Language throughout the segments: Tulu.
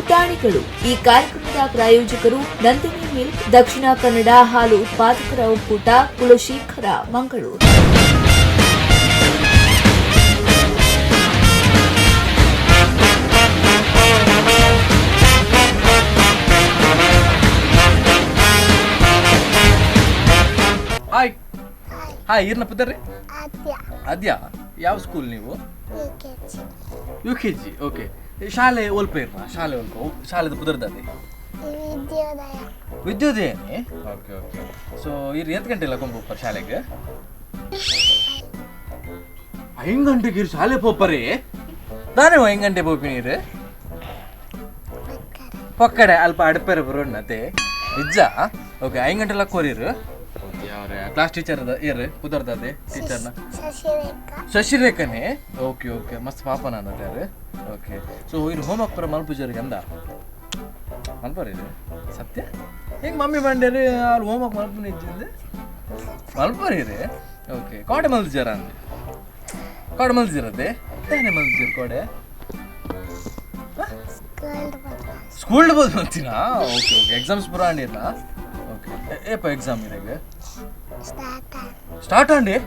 ಪುಟಾಣಿಗಳು. ಈ ಕಾರ್ಯಕ್ರಮದ ಪ್ರಾಯೋಜಕರು ನಂದಿನಿ ಮಿಲ್ಕ್, ದಕ್ಷಿಣ ಕನ್ನಡ ಹಾಲು ಉತ್ಪಾದಕರ ಒಕ್ಕೂಟ, ಕುಲಶೇಖರ, ಮಂಗಳೂರು. ಹಾಯ್ ಹಾಯ್, ಇರ್ನ ಪುದರ್ರಿ? ಆದ್ಯ. ಅದ್ಯಾ, ಯಾವ ಸ್ಕೂಲ್ ನೀವು? U K G. U K G, okay. ಶಾಲೆ ಒಲ್ಪ ಇರ್ನ ಶಾಲೆ ಒಲ್ಪ? ಶಾಲೆದ ಪುದರ್ದಾದೆ? ವಿದ್ಯೋದಯ. ವಿದ್ಯೋದಯನೇ, ಓಕೆ ಓಕೆ. ಸೊ ಇರ್ ಎಂತ ಗಂಟೆ ಎಲ್ಲ ಕೊಂಬೋಪರ್ ಶಾಲೆಗೆ? ಐದು ಗಂಟೆಗೆ ಇರ್ ಶಾಲೆ ಪೋಪರಿ? ನಾನೇ ಐದು ಗಂಟೆ ಪೋಪಿನಿ ಇರು. ಪಕ್ಕಡೆ ಅಲ್ಪ ಅಡಪೆರ ಬರೋಣತೆ ನಿಜ. ಓಕೆ, ಐದು ಗಂಟೆ ಎಲ್ಲ ಕೋರಿರು. ಓಕೆ, ಅವ್ರೆ ಕ್ಲಾಸ್ ಟೀಚರ್ ಇರ್ ಪುದರ್ದಾದೆ ಟೀಚರ್ನ? ಶಶಿರೇಖಾ. ಶಶಿರೇಖನೇ, ಓಕೆ ಓಕೆ. ಮಸ್ತ್ ಪಾಪ ನಾನು ಯಾರು. ಓಕೆ, ಸೊ ಇನ್ನು ಹೋಮ್ವರ್ಕ್ ಪೂರ ಮಲ್ಪುಜರಿಗೆ ಅಂದ ಮಲ್ಪರಿ ಇದು ಸತ್ಯ ಹೆಂಗೆ ಮಮ್ಮಿ ಬಂಡೇರಿ ಅವ್ರು ಹೋಮ್ವರ್ಕ್ ಮಲ್ಪುನ ಇಜ್ಜಿಂದು ಮಲ್ಪರಿ ರೀ. ಓಕೆ, ಕೋಡೆ ಮಲ್ಜಾರ ಅಂದೆ? ಕೋಡೆ ಮಲ್ಜಿರದೆ ತಾನೇ ಮಲ್ಜಿರ್ ಕೋಡೆ? ಸ್ಕೂಲ್ ಬಂದ. ಸ್ಕೂಲ್ ಬೋದು ಮಲ್ತಿನಾ? Okay okay. ಎಕ್ಸಾಮ್ಸ್ ಪೂರ ಅಂಡಿರ್ನಾ? ಓಕೆ, ಏಪ ಎಕ್ಸಾಮ್ ಇರಾಗ? ಸ್ಟಾರ್ಟ್. ಸ್ಟಾರ್ಟ್ ಅಂಡಿ.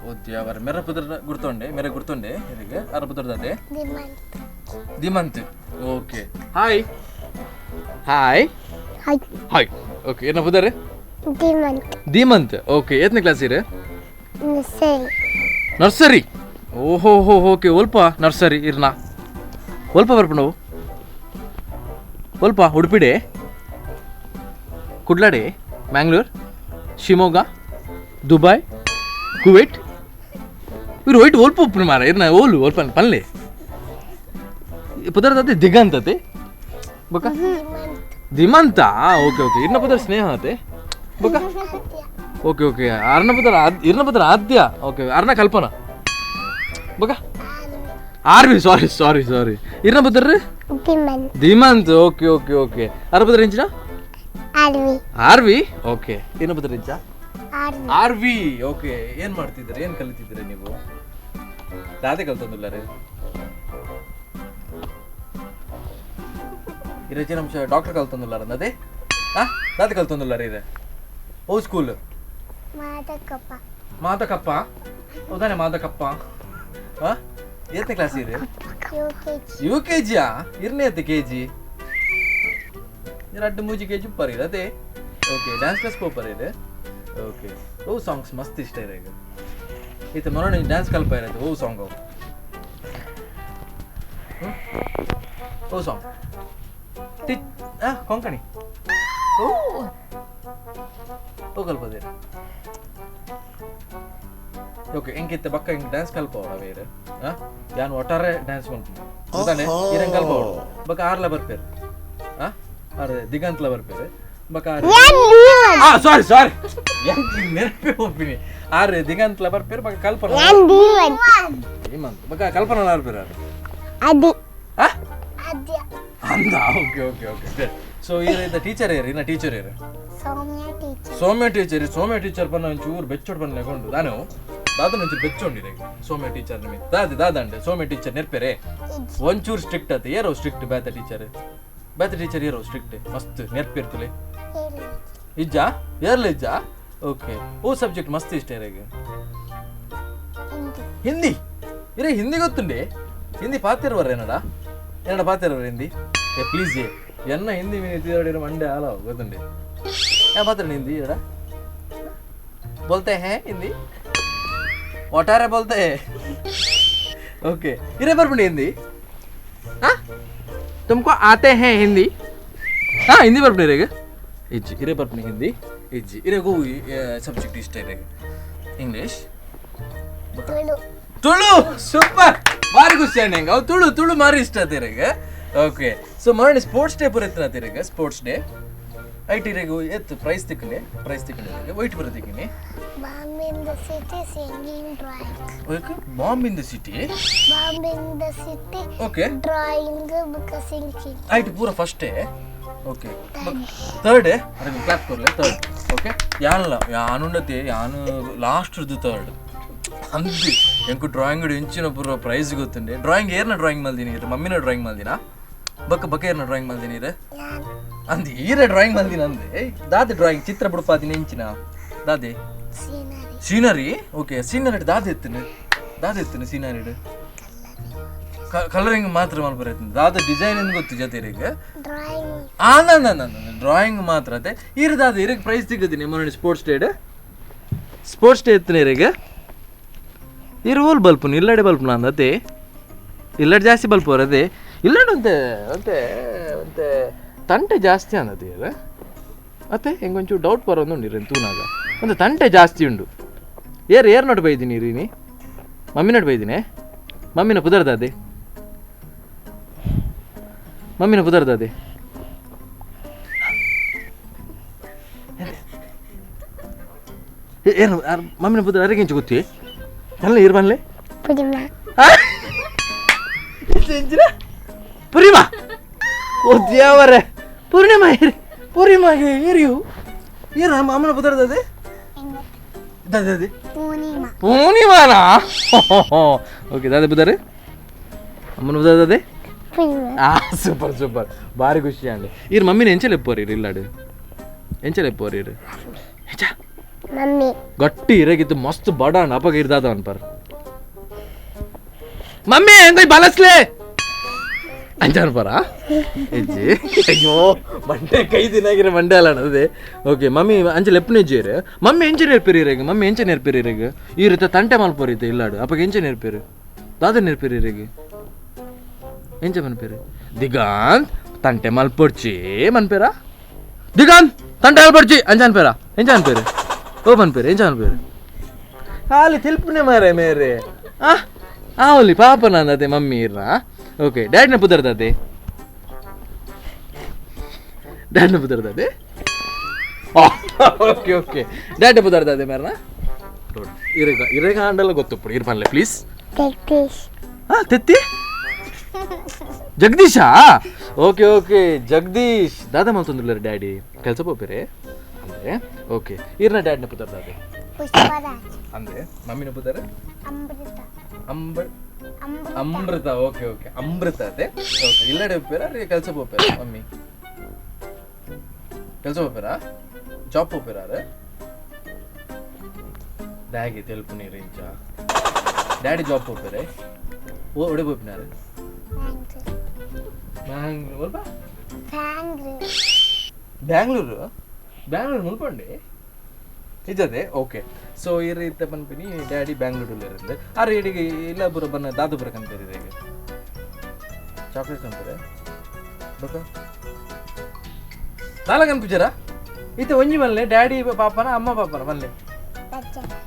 ಓದ್ಯ ಅವರ ಮೆರ ಪುದ್ರ ಗುರ್ತೊಂಡೆ, ಮೆರ ಗುರ್ತೊಂಡೆ ಇರಿಗೆ ಅರ ಪುದ್ರದಾದೆ? Dhimanth. Dhimanth, okay. Hi hi. Hi. Hi, okay. ಏನ ಪುದರ್? ಧಿಮಂತ್. ಧೀಮಂತ್, ಓಕೆ. ಏತ್ನೇ ಕ್ಲಾಸ್ ಇರು? ಸರಿ. ನರ್ಸರಿ, ಓಹೋ ಹೋ, ಓಕೆ. ಒಲ್ಪ ನರ್ಸರಿ ಇರ್ನಾ ಒಲ್ಪ ಬರ್ಪಣವು ಒಲ್ಪ? ಉಡುಪಿಡೆ, ಕುಡ್ಲಾಡೆ, ಮ್ಯಾಂಗ್ಳೂರ್, ಶಿವಮೊಗ್ಗ, ದುಬೈ, ಕುವೈಟ್, ಇವ್ರು ಒಯ್ಟ್ ಒಲ್ಪ ಉಪ್ಪು ಮಾರ ಇರ್ನ ಓಲು ಒಲ್ಪ ಪಲ್ಲೆ ಪುದರ್ದತೆ ದಿಗಂತತೆ ಬೊಕ? ಧಿಮಂತ್. ಧಿಮಂತ, ಓಕೆ ಓಕೆ. ಇರ್ನ ಪುದರ್ ಸ್ನೇಹ ಅತೆ ಬೊಕ? ಆದ್ಯ. Okay okay. ಅರ್ನ ಪುದರ್ ಇರ್ನ ಪುದರ್ ಆದ್ಯ, ಓಕೆ. ಅರ್ನ ಕಲ್ಪನಾ ಬೊಕ? Aarvi. Aarvi, sorry sorry sorry. ಇರ್ನ ಪುದರ್? Dhimant. Dhimant, okay okay okay. ಅರ ಪುದರ್ ಎಂಚಿನ? ಆರ್ವಿ. ಆರ್ವಿ, ಓಕೆ. ಇರ್ನ ಪುದರ್ ಎಂಚ? ಆರ್ವಿ. ಆರ್ವಿ, ಓಕೆ. ಏನ್ ಮಾಡ್ತಿದ್ದೀರಿ, ಏನ್ ಕಲಿತಿದ್ದೀರಿ ನೀವು? ದಾದೆ ಕಲ್ತಂದುಲ್ಲಾರೆ ಇರಚೆ ನಮ್ ಡಾಕ್ಟರ್ ಕಲ್ತಂದುಲ್ಲಾರ ಅದೇ? ಆ ದಾದೆ ಕಲ್ತಂದುಲ್ಲಾರ ಇದೆ? ಓ ಸ್ಕೂಲ್? ಮಾದಕಪ್ಪ. ಮಾದಕಪ್ಪ, ಹೌದಾನೆ ಮಾದಕಪ್ಪ? ಹಾ, ಏತನೇ ಕ್ಲಾಸ್ ಇದೆ? U K G. U K ಜಿಯಾ? ಇರ್ನೇ ಎತ್ತ ಕೆ ಜಿ? ರಡ್ಡು ಮೂಜಿ ಕೆ ಜಿ ಉಪ್ಪರ್ ಇದೆ ಅದೇ. ಓಕೆ, ಡ್ಯಾನ್ಸ್ ಕ್ಲಾಸ್ ಪೋಪರ್ ಇದೆ. ಓಕೆ, ಓ ಸಾಂಗ್ಸ್ ಮಸ್ತ್ ಇಷ್ಟ ಇದೆ ಈಗ. ಈತ ಮೊನ್ನೆ ಡ್ಯಾನ್ಸ್ ಕಲ್ಪ ಇರೋದು ಓ ಸಾಂಗ್ ಅವು? ಹ್ಮ್? ಓ ಸಾಂಗ್ ಟಿ ಆ ಕೊಂಕಣಿ ಓ ಓ ಕಲ್ಪದೇರಿ. ಓಕೆ, ಎಂಕಿತ್ತೆ ಬಕ್ಕ ಹಿಂಗೆ ಡ್ಯಾನ್ಸ್ ಕಲ್ಪವಡ ಬೇರೆ? ಹಾಂ, ಯಾನ್ ಒಟ್ಟಾರೆ ಡ್ಯಾನ್ಸ್ ಮಾಡ್ತೀನಿ ಗೊತ್ತಾನೆ. ಇರಂಗ್ ಕಲ್ಪವಡು ಬಕ್ಕ ಆರ್ಲ ಬರ್ಪೇರು. ಹಾಂ, ಆರ್ ದಿಗಂತ್ಲ ಬರ್ಪೇರು ಬಕ್ಕ ಆರ್. ಆ ಸಾರಿ ಸಾರಿ, ನೆನಪೇ ಹೋಗ್ತೀನಿ. ಆರ್ ದಿಗಂತ್ಲ ಬರ್ಪೇರು ಬಕ್ಕ ಕಲ್ಪನಾ. ಹೇಮಂತ್ ಬಕ್ಕ ಕಲ್ಪನಾ ಬರ್ಪೇರು ಆರ್. ಅದಿ. ಆ ಆದ್ಯ. ಅಂದ, ಓಕೆ ಓಕೆ ಓಕೆ. ಸೊ ಇರ ಟೀಚರ್ ಏರು, ಇನ್ನ ಟೀಚರ್ ಏರು? Soumya teacher. Soumya teacher. Soumya teacher ಪನ್ನ ಒಂಚೂರು ಬೆಚ್ಚೊಡ್ ಪನ್ನ ಕೊಂಡು ದಾನು ದಾದ ಒಂಚೂರು ಬೆಚ್ಚೊಂಡಿದೆ ಸೌಮ್ಯ ಟೀಚರ್ ನಿಮಗೆ. ದಾದ ದಾದಂಡೆ ಸೌಮ್ಯ ಟೀಚರ್ ನೆರ್ಪೆರೆ? ಒಂಚೂರು ಸ್ಟ್ರಿಕ್ಟ್ ಆತ ಏರೋ ಸ್ಟ್ರಿಕ್ಟ್ ಬೇತ ಟೀಚರ್, ಬೇತ ಟೀಚರ್ ಏರೋ ಸ್ಟ್ರಿಕ್ಟ್ ಮಸ್ತ್ ನೆರ್ಪಿರ್ತಲೆ? ಇಜ್ಜಾ, ಏರ್ಲ ಇಜ್ಜಾ? ಓಕೆ, ಓ ಸಬ್ಜೆಕ್ಟ್ ಮಸ್ತ್ ಇಷ್ಟ ಏರೆಗ್? ಹಿಂದಿ. ಹಿಂದಿ. ಇರೇ ಹಿಂದಿ ಗೊತ್ತುಂಡೆ? ಹಿಂದಿ ಪಾತಿರುವರ ಏನಡ ಏನಡ ಪಾತಿರುವರ ಹಿಂದಿ? ಏ ಪ್ಲೀಸ್, ಏ ಎನ್ನ ಹಿಂದಿ ಮೀನು ತಿರುಗಾಡಿರೋ ಮಂಡೆ ಆಲ ಗೊತ್ತುಂಡೆ. ಏ ಪಾತ್ರ ಹಿಂದಿ ಎಡ बोलते हैं हिंदी? ಒಟ್ಟಾರೆ बोलते हैं. ओके, इरे ಬರ್ಪುಂಡು ಹಿಂದಿ? हाँ तुमको आते हैं हिंदी? हाँ, ಹಿಂದಿ ಬರ್ಪುಂಡು ಇರೆಗ್? ಇಜ್ಜಿ. ಇರೆ ಬರ್ಪುಂಡು ಹಿಂದಿ? ಇಜ್ಜಿ. ಇರೆಗೂ ಸಬ್ಜೆಕ್ಟ್ ಇಷ್ಟ ಇರೆಗ್? ಇಂಗ್ಲೀಷ್? ತುಳು. ತುಳು, ಸೂಪರ್, ಭಾರಿ ಖುಷಿ ಅಣ್ಣ. ಅವು ತುಳು ತುಳು ಮಾರಿ ಇಷ್ಟ ತಿರಗ. ಓಕೆ, ಸೊ ಮೊನ್ನೆ ಸ್ಪೋರ್ಟ್ಸ್ ಡೇ ಬರುತ್ತೆ ತಿರಗ. ಸ್ಪೋರ್ಟ್ಸ್ ಡೇ ಐಟ್ ಇರೆಗು ಎತ್ತು ಪ್ರೈಸ್ ತಿಕ್ಕನೆ? ಪ್ರೈಸ್ ತಿಕ್ಕನೆ ವೈಟ್ ಬರ ತಿಕ್ಕಿನಿ? Bomb in the city singing drawing. Okay, bomb in the city. Bomb in the city. Okay. Drawing book singing. ಐಟ್ ಪೂರ ಫಸ್ಟೇ? Okay, third. ಅದಕ್ಕೆ ಕ್ಲಾಪ್ ಕೊರ್ಲೆ. Third, okay. ಯಾನಲ್ಲ ಯಾನುಂಡತೆ ಯಾನು ಲಾಸ್ಟ್ ಥರ್ಡ್ ಅಂದು. ಎಂಕು ಡ್ರಾಯಿಂಗ್ ಇಂಚಿನ ಪೂರ ಪ್ರೈಸ್ ಗೊತ್ತುಂಡೆ. ಡ್ರಾಯಿಂಗ್ ಏರ್ನ ಡ್ರಾಯಿಂಗ್ ಮಲ್ದಿನಿ? ಮಮ್ಮಿನ ಡ್ರಾಯಿಂಗ್ ಮಲ್ದಿನ? ಬೊಕ್ಕ ಬೊಕ್ಕ ಏರ್ನ ಡ್ರಾಯಿಂಗ್ ಮಲ್ದಿನ ಈರ್ ಅಂದ್ ಈರೆ ಡ್ರಾಯಿಂಗ್ ಮಲ್ದಿನ ಅಂದೆ ದಾದೆ ಡ್ರಾಯಿಂಗ್ ಚಿತ್ರ ಬುಡ್ಪಾದಿನ ಎಂಚಿನ ದಾದೆ scenery okay scenery ದಾದೆ ಎತ್ತುನು ದಾದೆ ಎತ್ತುನು ಸೀನರಿ ಕಲರಿಂಗ್ ಮಾತ್ರ ಮಲ್ಪರೆ ದಾದ ಡಿಸೈನ್ ಎಂದು ಗೊತ್ತು ಜೊತೆರಿಗೆ ಡ್ರಾಯಿಂಗ್ ಮಾತ್ರ ಅದೇ ಈರ್ ದಾದ ಇರಿಗೆ ಪ್ರೈಸ್ ಸಿಗುತ್ತೀನಿ ಮೊನ್ನೆ sports day sports day ಎತ್ತುನ ಇರಿಗೆ ಇರು ಓಲ್ ಬಲ್ಪುನು ಇಲ್ಲಡೆ ಬಲ್ಪುನ ಅಂದತೆ ಇಲ್ಲಡೆ ಜಾಸ್ತಿ ಬಲ್ಪು ಅದೇ ಇಲ್ಲಡೆ ಅಂತೆ ಅಂತೆ ಅಂತೆ ತಂಟೆ ಜಾಸ್ತಿ ಅನ್ನತಿ ಅಲ್ಲ ಮತ್ತೆ ಹೆಂಗೊಂಚೂರು ಡೌಟ್ ಬರೋದು ಇರೇನು ತೂನಾಗ ಒಂದು ತಂಟೆ ಜಾಸ್ತಿ ಉಂಡು ಏರ್ ಏರ್ ನೋಡು ಬೈದಿನಿ ರೀನಿ ಮಮ್ಮಿ ನೋಡು ಬೈದಿನಿ ಮಮ್ಮಿನ ಪುದರ್ದಾದೆ ಮಮ್ಮಿನ ಪುದರ್ದಾದೆ ಏನು ಮಮ್ಮಿನ ಪುದರ್ ಅರೆಗೆಂಚು ಗೊತ್ತಿ ಬನ್ಲೆ ಇರು ಬನ್ಲೆ ಪೂರ್ಣಿಮಾ ಓ ದೇವರೇ ಪೂರ್ಣಿಮಾ ಏರಿ ಪೂರ್ಣಿಮಾಗೆ ಏರಿಯು ಏನು ಅಮ್ಮನ ಪುದರ್ದಾದೆ ದಾದೆ ಪೂರ್ಣಿಮಾನಾ ಓಕೆ ದಾದೆ ಬುದಾರೆ ಅಮ್ಮನ ಬುದಾರ ದಾದೆ ಸೂಪರ್ ಸೂಪರ್ ಭಾರಿ ಖುಷಿ ಅಂడి ಈರ್ ಮಮ್ಮಿನ ಎಂಚಲ ಎಪ್ಪೋರಿ ಇಲ್ಲಾಡು ಎಂಚಲ ಎಪ್ಪೋರಿ ಇರು ಮಮ್ಮಿ ಗಟ್ಟಿ ಇರಗಿತ್ತು ಮಸ್ತ್ ಬಡ ಅಪ್ಪಗ ಇರ್ದಾದ ಅನ್ಪರ್ ಮಮ್ಮಿ ಹೆಂಗ ಬಲಸ್ಲೆ ಅಂಚ ಅನ್ಪರ ಹೆಜ್ಜೆ ಅಯ್ಯೋ ಮಂಡೆ ಕೈ ದಿನಾಗಿರ ಮಂಡೆ ಅಲ್ಲ ಅದೇ ಓಕೆ ಮಮ್ಮಿ ಅಂಚ ಲೆಪ್ಪನ ಹೆಜ್ಜೆ ಮಮ್ಮಿ ಎಂಚ ನೇರ್ಪೇರಿ ಇರೇಗ ಮಮ್ಮಿ ಎಂಚ ನೇರ್ಪೇರಿ ಇರೇಗ ಈ ರೀತಿ ತಂಟೆ ಮಲ್ಪೋರಿತೆ ಇಲ್ಲಾಡು ಅಪ್ಪಗೆ ಎಂಚ ನೇರ್ಪೇರು ದಾದ ನೇರ್ಪೇರಿ ಇರೇಗ ಎಂಚ ಮನ್ಪೇರು ದಿಗಾಂತ್ ತಂಟೆ ಮಲ್ಪೊಡ್ಚಿ ಮನ್ಪೇರ ದಿಗಾಂತ್ ತಂಟೆ ಮಲ್ಪೊಡ್ಚಿ ಅಂಚ ಅನ್ಪೇರ ಎಂಚ ಅನ್ಪೇರು ಓ ಮನ್ಪೇರು ಎಂಚ ಅನ್ಪೇರು ಖಾಲಿ ತಿಲ್ಪುನೆ ಮಾರೆ ಮೇರೆ ಆ ಆವಲಿ ಪಾಪ ನಾನು ಮಮ್ಮಿ ಇರ್ನ ಓಕೆ ಡ್ಯಾಡಿನ ಪುದರ್ದಾದೆ ಡ್ಯಾಡಿನ ಪುದರ್ದಾದೆ ಓಕೆ ಓಕೆ ಡ್ಯಾಡಿನ ಪುದರ್ದಾದೆ ಮೇರ್ನ ಇರೇಗ ಇರೇಗ ಆಂಡಲ್ಲ ಗೊತ್ತುಪ್ಪು ಇರ್ ಪನ್ಲೆ ಪ್ಲೀಸ್ ಹಾಂ ತೆತ್ತಿ ಜಗದೀಶಾ ಓಕೆ ಓಕೆ ಜಗದೀಶ್ ದಾದಾ ಮಲ್ತೊಂದುಲ್ಲಾರ ಡ್ಯಾಡಿ ಕೆಲಸ ಪೋಪೇರೆ ಅಂದರೆ ಓಕೆ ಇರ್ನ ಡ್ಯಾಡಿನ ಪುದರ್ದಾದೆ ಅಂದರೆ ಮಮ್ಮಿನ ಪುದರ್ ಅಂಬ ಅಮೃತ ಓಕೆ ಓಕೆ ಅಮೃತ ಅದೇ ಓಕೆ ಇಲ್ಲಡೆ ಹೋಗ್ಬೇರಾ ರೀ ಕೆಲಸ ಹೋಗ್ಬೇರಾ ಮಮ್ಮಿ ಕೆಲಸ ಹೋಗ್ಬೇರಾ ಜಾಬ್ ಹೋಗ್ಬೇರಾ ರೇ ಡ್ಯಾಗಿ ತೆಲ್ಪು ನೀರು ಇಂಚ ಡ್ಯಾಡಿ ಜಾಬ್ ಹೋಗ್ಬೇರೆ ಓ ಒಡೆ ಹೋಗ್ಬಿನಾರೆ ಮ್ಯಾಂಗ್ಳೂರ್ ಬ್ಯಾಂಗ್ಳೂರು ಬ್ಯಾಂಗ್ಳೂರು ಮುಲ್ಪಂಡಿ ನಿಜದೇ ಓಕೆ ಸೊ ಈ ರೀತಿ ಪನ್ಪಿನಿ ಡ್ಯಾಡಿ ಬ್ಯಾಂಗ್ಳೂರಲ್ಲಿ ಇರುತ್ತೆ ಆ ರೇಡಿಗೆ ಇಲ್ಲ ಬರ ಬನ್ನ ದಾದು ಬರ ಕಂಪೇರಿ ಈಗ ಚಾಕ್ಲೇಟ್ ಕಂಪೇರೆ ಬೇಕಾ ದಾಲ ಕನ್ಪಿಜರ ಈತ ಒಂಜಿ ಬಲ್ಲೆ ಡ್ಯಾಡಿ ಪಾಪನ ಅಮ್ಮ ಪಾಪನ ಬಲ್ಲೆ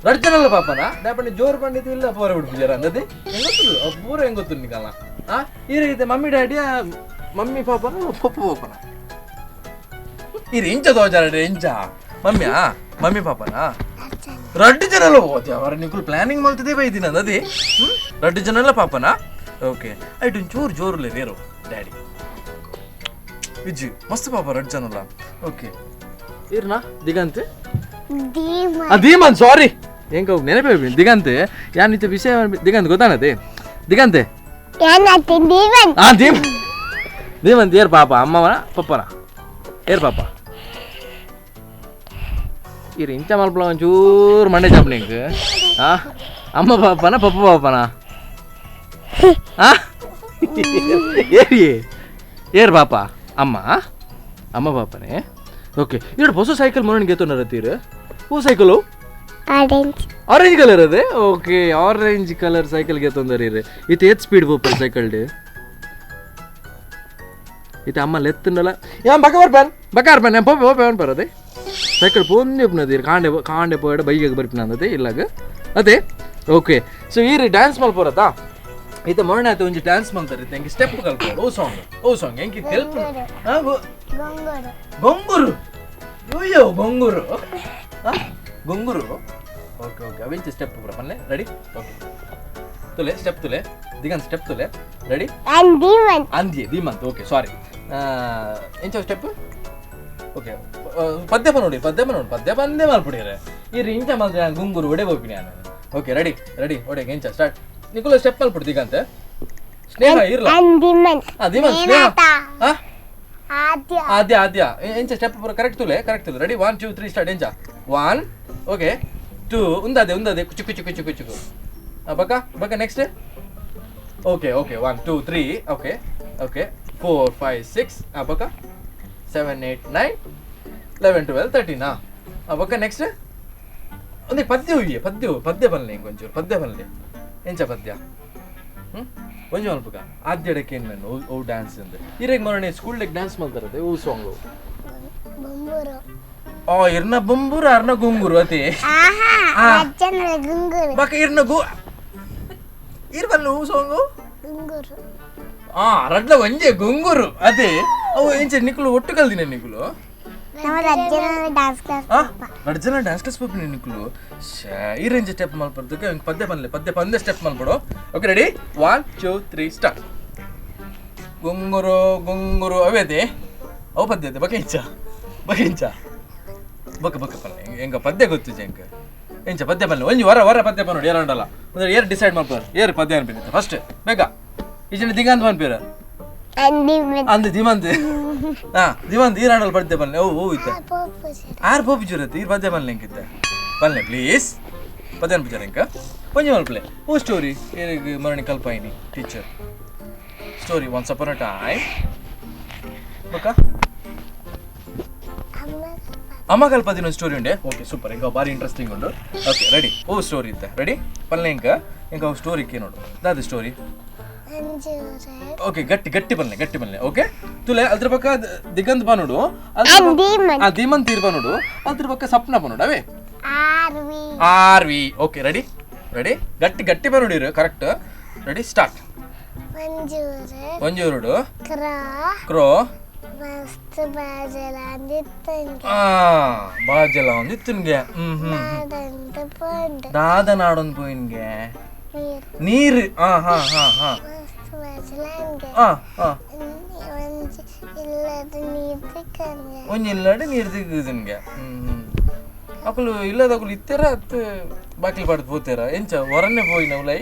ರಡ್ಜನಲ್ಲ ಪಾಪನ ಡ್ಯಾಪಂಡಿ ಜೋರು ಪಂಡಿತು ಇಲ್ಲ ಪೋರ ಬಿಡ್ಪಿಜರ ಅಂದದೆ ಹೆಂಗ್ ಗೊತ್ತಿಲ್ಲ ಪೂರ ಹೆಂಗ್ ಗೊತ್ತಿಲ್ಲ ನಿಕಲ್ಲ ಆ ಈ ರೀತಿ mummy daddy mummy ಪಾಪನ ಪಪ್ಪ ಪಾಪನ ಈ ಇಂಚ ದೋಜಾರ ಇಂಚ ಮಮ್ಮಿಯಾ ಮಮ್ಮಿ ಪಾಪನಾ ರಡ್ಡು ಜನಲ್ಲ ಓದಿ ಅವರ ನಿಕುಲ್ ಪ್ಲಾನಿಂಗ್ ಮಲ್ತದೆ ಬೈದಿನ ನದಿ ರಡ್ಡು ಜನಲ್ಲ ಪಾಪನಾ ಓಕೆ ಐಟು ಒಂಚೂರು ಜೋರುಲೆ ರೇರು ಡ್ಯಾಡಿ ವಿಜ್ಜು ಮಸ್ತ್ ಪಾಪ ರಡ್ಡು ಜನಲ್ಲ ಓಕೆ ಇರ್ನಾ ದಿಗಂತ್ ಧೀಮನ್ ಸಾರಿ ಹೆಂಗ ನೆನಪೇ ದಿಗಂತ್ ಯಾನ್ ಇತ್ತ ವಿಷಯ ದಿಗಂತ್ ಗೊತ್ತಾನದೆ ದಿಗಂತೆ ಧೀಮ್ ಧೀಮಂತ್ ಏರ್ ಪಾಪ ಅಮ್ಮವನ ಪಪ್ಪನ ಏರ್ ಪಾಪ ಇರು ಇಂಚ ಮಲ್ಪಲ ಒಂಚೂರು ಮಂಡೆ ಚಾಪ್ ನಿಂಗೆ ಆ ಅಮ್ಮ ಪಾಪನ ಪಪ್ಪ ಪಾಪನ ಏರಿ ಏರ್ ಪಾಪ ಅಮ್ಮ ಅಮ್ಮ ಪಾಪನೇ ಓಕೆ ಎರಡು ಹೊಸ ಸೈಕಲ್ ಮೊನ್ನೆ ಗೆತ್ತೊಂಡರ ಓ cycle orange colour ಅದೇ okay orange colour cycle ಗೆತ್ತೊಂದರ ಇತ್ತು ಏತ್ ಸ್ಪೀಡ್ ಪೋಪರ್ ಸೈಕಲ್ ಇತ್ತ ಅಮ್ಮ ಲೆತ್ತಂಡಲ್ಲ ಯಾನ್ ಬಕ ಬರ್ಪೇನ್ ಬಕ ಬರ್ಪೇನ್ ಪೋಪೆ ಪೋಪೆ ಅನ್ಪಾರ ಅದೇ ಸೈಕಲ್ ಪೋಂದೆ ಉಪ್ಪುನದು ಕಾಂಡೆ ಕಾಂಡೆ ಪೋಯಡ ಬೈಕ್ ಬರ್ಪಿನ ಅಂದತೆ ಇಲ್ಲಾಗ ಅದೇ ಓಕೆ ಸೊ ಈ ರೀ ಡ್ಯಾನ್ಸ್ ಮಲ್ಪೋರತಾ ಈತ ಮೊನ್ನೆ ಆಯ್ತು ಒಂಜಿ ಡ್ಯಾನ್ಸ್ ಮಲ್ತಾರೆ ಎಂಕ್ ಸ್ಟೆಪ್ ಕಲ್ಪೋಡು ಓ ಸಾಂಗ್ ಓ ಸಾಂಗ್ ಎಂಕಿ ತೆಲ್ಪು ಗೊಂಗುರು ಅಯ್ಯೋ ಗೊಂಗುರು ಗೊಂಗುರು ಓಕೆ ಓಕೆ ಅವಿಂಚ ಸ್ಟೆಪ್ ಪೂರ ಪನ್ಲೆ ರೆಡಿ ಓಕೆ ತುಲೆ ಸ್ಟೆಪ್ ತುಲೆ ದಿಗನ್ ಸ್ಟೆಪ್ ತುಲೆ ರೆಡಿ ಅಂದಿ ಧೀಮಂತ್ ಓಕೆ ಸಾರಿ ಎಂಚ ಸ್ಟೆಪ್ ಓಕೆ ಪದ್ಯ ನೋಡಿ ಪದ್ಯ ನೋಡಿ ಪದ್ಯ ಬಂದೇ ಮಲ್ಪುಡಿರೆ ಈ ಇಂಚ ಮಲ್ತ ಗುಂಗುರು ಒಡೆ ಹೋಗ್ಬಿನಿ ನಾನು okay ready ready ಒಡೆ ಎಂಚ ಸ್ಟಾರ್ಟ್ ನಿಕುಲ ಸ್ಟೆಪ್ ಮಲ್ಪುಡು ದಿಗಂತೆ ಸ್ನೇಹ ಇರ್ಲ ಧೀಮಂತ್ ಸ್ನೇಹ ಆದ್ಯ ಆದ್ಯ ಆದ್ಯ ಎಂಚ ಸ್ಟೆಪ್ ಪೂರ ಕರೆಕ್ಟ್ ತುಲೆ ಕರೆಕ್ಟ್ ತುಲೆ ರೆಡಿ 1 2 3 ಸ್ಟಾರ್ಟ್ ಎಂಚ 1 ಓಕೆ 2 ಉಂದಾದೆ ಉಂದಾದೆ ಕುಚು ಕುಚು ಕುಚು ಕುಚು ಬಕ ಬಕ next okay okay 1 2 3 okay okay 4 5 6 ಬಕ 7 8 9 11 12 13 ಬಕ ನೆಕ್ಸ್ಟ್ ಒಂದೇ ಪದ್ಯ ಹೋಗಿ ಪದ್ಯ ಪದ್ಯ ಬನ್ನಿ ಇಂಕೊಂಚೂರು ಪದ್ಯ ಬನ್ನಿ ಎಂಚ ಪದ್ಯ ಒಂಜಿ ಮಲ್ಪುಗ ಆದ್ಯಡಕ್ಕೆ ಏನು ನಾನು ಓ ಡ್ಯಾನ್ಸ್ ಅಂದೆ ಇರೇಗ್ ಮರಣೆ ಸ್ಕೂಲ್ ಡ್ಯಾನ್ಸ್ ಮಾಡ್ತಾರದೆ ಓ ಸಾಂಗ್ ಆ ಇರ್ನ ಬೊಂಬೂರು ಅರ್ನ ಗುಂಗುರು ಅತಿ ಬಕ ಇರ್ನ ಗು ಇರ್ಬಲ್ಲ ಓ ಸಾಂಗು ಆ ರಡ್ಲ ಒಂಜೆ ಗುಂಗುರು ಅದೇ ಅವು ಎಂಚ ನಿಕ್ಕಲು ಒಟ್ಟು ಕಲ್ದಿನ ನಿಕ್ಕಲು ರಡ್ಜನ ಡ್ಯಾನ್ಸ್ ಕ್ಲಾಸ್ ಪೋಪಿನ ನಿಕ್ಕಲು ಈ ರೇಂಜ್ ಸ್ಟೆಪ್ ಮಲ್ಪಡ್ದಕ್ಕೆ ಪದ್ಯ ಪನ್ಲೆ ಪದ್ಯ ಪಂದೆ ಸ್ಟೆಪ್ ಮಲ್ಪಡು okay ready 1 2 3 start ಗುಂಗುರು ಗುಂಗುರು ಅವೇ ಅದೇ ಅವು ಪದ್ಯ ಅದೇ ಬಕ ಇಂಚ ಬಕ ಇಂಚ ಬಕ ಬಕ ಪನ್ಲೆ ಎಂಕ ಪದ್ಯ ಗೊತ್ತು ಎಂಕ ಎಂಚ ಪದ್ಯ ಪನ್ಲೆ ಒಂಜಿ ವರ ವರ ಪದ್ಯ ಪನ್ನೋಡು ಏರಂಡಲ್ಲ ಅಂದ್ರೆ ಏರ್ ಡಿಸೈಡ್ ಮಾಡ್ತಾರೆ ಏರ್ ಪದ್ಯ ಅನ್ಪಿನ ಫಸ್ಟ್ ಬೇಗ ಈಚೆ ದಿಗಂತ ಪನ್ಪೇರ ಅಂದ್ ದಿಮಂತ್ ಹಾ ದಿಮಂತ್ ಈರಾಂಡಲ್ ಪದ್ಯ ಪನ್ಲೆ ಓ ಓ ಇತ್ತ ಆರ್ ಪೋಪು ಜುರತ್ ಈರ್ ಪದ್ಯ ಪನ್ಲೆ ಎಂಕಿತ್ತ ಪನ್ಲೆ ಪ್ಲೀಸ್ ಪದ್ಯ ಅನ್ಪಿಚಾರ ಎಂಕ ಒಂಜಿ ಮಲ್ಪಲೆ ಓ ಸ್ಟೋರಿ ಏರಿಗೆ ಮರಣಿ ಕಲ್ಪಾಯಿನಿ teacher story once upon a time ಬಕ್ಕ ಅಮ್ಮ ಕಲ್ಪದಿನ ಸ್ಟೋರಿ ಉಂಡೆ ಓಕೆ ಸೂಪರ್ ಇಂಕ ಭಾರಿ ಇಂಟ್ರೆಸ್ಟಿಂಗ್ ಉಂಡು ಓಕೆ ರೆಡಿ ಓ ಸ್ಟೋರಿ ಇತ್ತ ರೆಡಿ ಪನ್ಲೆ ಇಂಕ ಇಂಕ ಸ್ಟೋರಿ ಕೇ ನೋಡು ದಾದ ಸ್ಟೋರಿ ಓಕೆ ಗಟ್ಟಿ ಗಟ್ಟಿ ಬನ್ಲೆ ಗಟ್ಟಿ ಬನ್ಲೆ ಓಕೆ ತುಲೆ ಅದ್ರ ಪಕ್ಕ ದಿಗಂತ್ ಬನ್ನೋಡು ಧೀಮಂತ್ ತೀರ್ ಬನ್ನೋಡು ಅದ್ರ ಪಕ್ಕ ಸಪ್ನ ಬನ್ನೋಡು ಅವೇ R V okay ready ready ಗಟ್ಟಿ ಗಟ್ಟಿ ಬನ್ನೋಡಿರು correct ready start ಒಂಜೂರುಡು ಕ್ರೋ ಬಾಜಲ ಒಂದಿತ್ತುನ್ಗೆ ಹ್ಮ್ ಹ್ಮ್ ದಾದ ನಾಡೊಂದು ಪೋಯಿನ್ಗೆ ನೀರು ಹಾ ಹಾ ಹಾ ಹಾ ಒಂಜಿ ಇಲ್ಲಡೆ ನೀರು ತಿಕ್ಕುದಿನ್ಗೆ ಹ್ಮ್ ಅಕುಲು ಇಲ್ಲದ ಅಕುಲು ಇತ್ತೆರ ಅತ್ತು ಬಾಕಿಲ್ ಪಾಡ್ದು ಪೋತೇರ ಎಂಚ ಹೊರನೆ ಪೋಯಿನ ಉಲೈ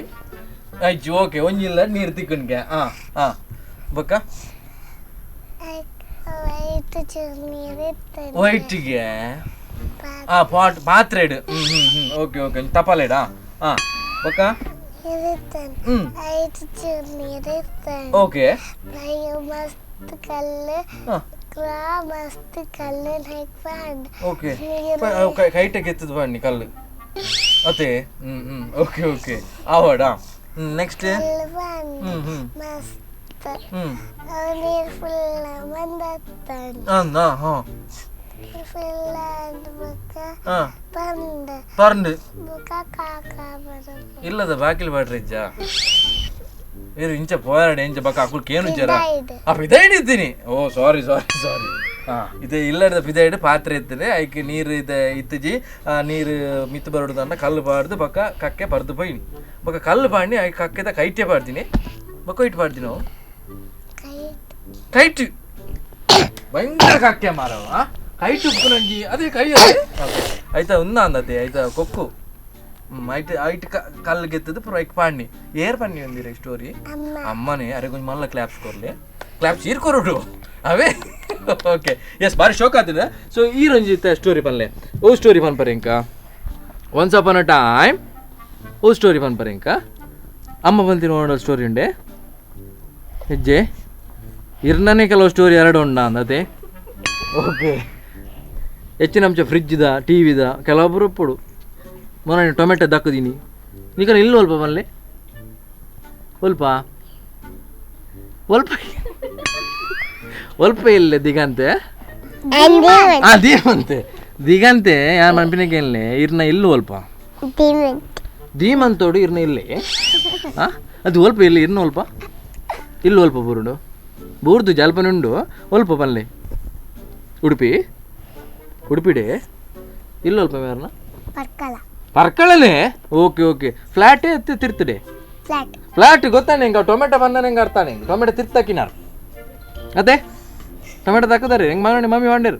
ಆಯ್ತು ಓಕೆ ಒಂಜಿ ಇಲ್ಲ ನೀರು ತಿಕ್ಕುನ್ಗೆ ಹಾ ಹಾ ಬಕ್ಕ ವೈಟಿಗೆ ಆ ಪಾಟ್ ಪಾತ್ರೆಡ್ ಹ್ಮ್ ಹ್ಮ್ ಹ್ಮ್ ಓಕೆ ಓಕೆ ತಪಾಲೇಡಾ ಹಾ ಬಕ್ಕ ಓಕೆ ಓಕೆ ಕೈಟಕ್ಕೆ ಎತ್ತದ ಬನ್ನಿ ಕಲ್ಲು ಅದೇ ಹ್ಮ್ ಹ್ಮ್ ಓಕೆ ಓಕೆ ಆವಾಡ ನೆಕ್ಸ್ಟ್ ಹ್ಮ್ ಹ್ಮ್ ಹ್ಮ್ ಪರ್ಂಡು ಇಲ್ಲದ ಬಾಕಿಲ್ ಬಾಡ್ರಿ ಇಜ್ಜ ಇರು ಇಂಚ ಪೋಯಾಡ ಇಂಚ ಬಕ್ಕ ಅಕುಲ್ ಕೇನು ಜರ ಆ ಪಿದಾಯ್ಡ್ ಇದ್ದೀನಿ ಓ ಸಾರಿ ಸಾರಿ ಸಾರಿ ಹಾ ಇದೆ ಇಲ್ಲದ ಪಿದಾಯ್ಡ್ ಪಾತ್ರೆ ಇತ್ತದೆ ಐಕ್ ನೀರು ಇದೆ ಇತ್ತಜಿ ಆ ನೀರು ಮಿತ್ತು ಬರೋದು ಕಲ್ಲು ಪಾಡ್ದು ಬಕ್ಕ ಕಕ್ಕೆ ಪರ್ದು ಪೋಯಿನಿ ಬಕ್ಕ ಕಲ್ಲು ಪಾಡ್ನಿ I ಕಕ್ಕೆದ ಕೈಟೆ ಪಾಡ್ತೀನಿ ಬಕ್ಕ ಇಟ್ಟು ಪಾಡ್ತೀನಿ ನಾವು ಕೈಟ್ ಭಯಂಕರ ಕಕ್ಕೆ ಮಾರವ ಕೈಟ್ ಉಪ್ಪುನಂಜಿ ಅದೇ ಕೈ ಅದೇ ಆಯ್ತಾ ಉನ್ನ ಅಂದತೆ ಆಯ್ತಾ ಕೊಕ್ಕು ಐಟ್ ಐಟ್ ಕಲ್ಲು ಗೆತ್ತದು ಪೂರ ಐಕ್ ಪಾಡ್ನಿ ಏರ್ ಪನ್ನಿ ಒಂದಿರ ಸ್ಟೋರಿ ಅಮ್ಮನೇ ಅರೆ ಕೊಂಚ ಮಲ್ಲ ಕ್ಲಾಪ್ಸ್ ಕೊರ್ಲಿ ಕ್ಲಾಪ್ಸ್ ಈರ್ ಕೊರಡು ಅವೇ ಓಕೆ ಎಸ್ ಭಾರಿ ಶೋಕ್ ಆತದ ಸೊ ಈ ರಂಜಿತ ಸ್ಟೋರಿ ಪನ್ಲೆ ಓ ಸ್ಟೋರಿ ಪನ್ಪರೆ ಇಂಕ once upon a time oh story ಪನ್ಪರೆ ಇಂಕ ಅಮ್ಮ ಬಂತಿನ ನೋಡೋ ಸ್ಟೋರಿ ಉಂಡೆ ಹೆಜ್ಜೆ ಇರ್ನನೇ ಕೆಲವು ಸ್ಟೋರಿ ಎರಡು ಉಂಡ ಅಂದತೆ ಓಕೆ ಹೆಚ್ಚಿನ ಅಂಶ ಫ್ರಿಜ್ದ ಟಿ ವಿದ ಕೆಲವೊಬ್ಬರು ಪೊಡು ಮೊನ್ನೆ ಟೊಮೆಟೊ ದಕ್ಕದೀನಿ ನಿಕನ ಇಲ್ಲ ಒಲ್ಪ ಮಲ್ಲೆ ಒಲ್ಪ ಒಲ್ಪ ಒಲ್ಪ ಇಲ್ಲ ದಿಗಂತೆ ಆ ದೀಮಂತೆ ದಿಗಂತೆ ಯಾರು ಮನ್ಪಿನಕ್ಕೆ ಇಲ್ಲ ಇರ್ನ ಇಲ್ಲು ಒಲ್ಪ ಧೀಮಂತೋಡು ಇರ್ನ ಇಲ್ಲಿ ಹಾಂ ಅದು ಒಲ್ಪ ಇಲ್ಲ ಇರ್ನ ಒಲ್ಪ ಇಲ್ಲ ಒಲ್ಪ ಬೂರುಡು ಬೂರ್ದು ಜಲ್ಪನುಂಡು ಒಲ್ಪ ಪನ್ಲೆ ಉಡುಪಿ ಉಡುಪಿಡೆ ಇಲ್ಲ ಒಲ್ಪ ಮೇರ್ನ ಪರ್ಕಳನೆ okay okay flat ತಿರ್ತಡೆ flat ಗೊತ್ತಾನೆ ಹಿಂಗ ಟೊಮೆಟೊ ಬಂದಾನೆ ಹೆಂಗೆ ಅರ್ತಾನೆ ಟೊಮೆಟೊ ತಿರ್ತಾಕಿನಾರು ಅದೇ ಟೊಮೆಟೊ ತಕ್ಕದಾರೆ ಹೆಂಗೆ ಮಾಡಿ ಮಮ್ಮಿ వండారు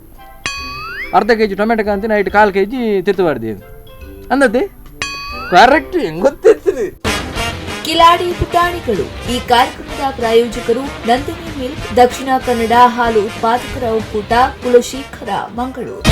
ಅರ್ಧ K G tomato ಕಾಂತೀನಿ ಐಟ್ ಕಾಲು ಕೆ ಜಿ ತಿರ್ತು ಮಾಡ್ದಿ ಅಂದತೆ ಕರೆಕ್ಟ್ ಹೆಂಗ್ ಗೊತ್ತಿರ್ತದೆ. ಕಿಲಾಡಿ ಪುಟಾಣಿಗಳು ಈ ಕಾರ್ಯಕ್ರಮದ ಕಾರ್ಯಕ್ರಮದ ಪ್ರಾಯೋಜಕರು ನಂದಿನಿ ಮಿಲ್ಕ್, ದಕ್ಷಿಣ ಕನ್ನಡ ಹಾಲು ಉತ್ಪಾದಕರ ಒಕ್ಕೂಟ, ಕುಲಶೇಖರ, ಮಂಗಳೂರು.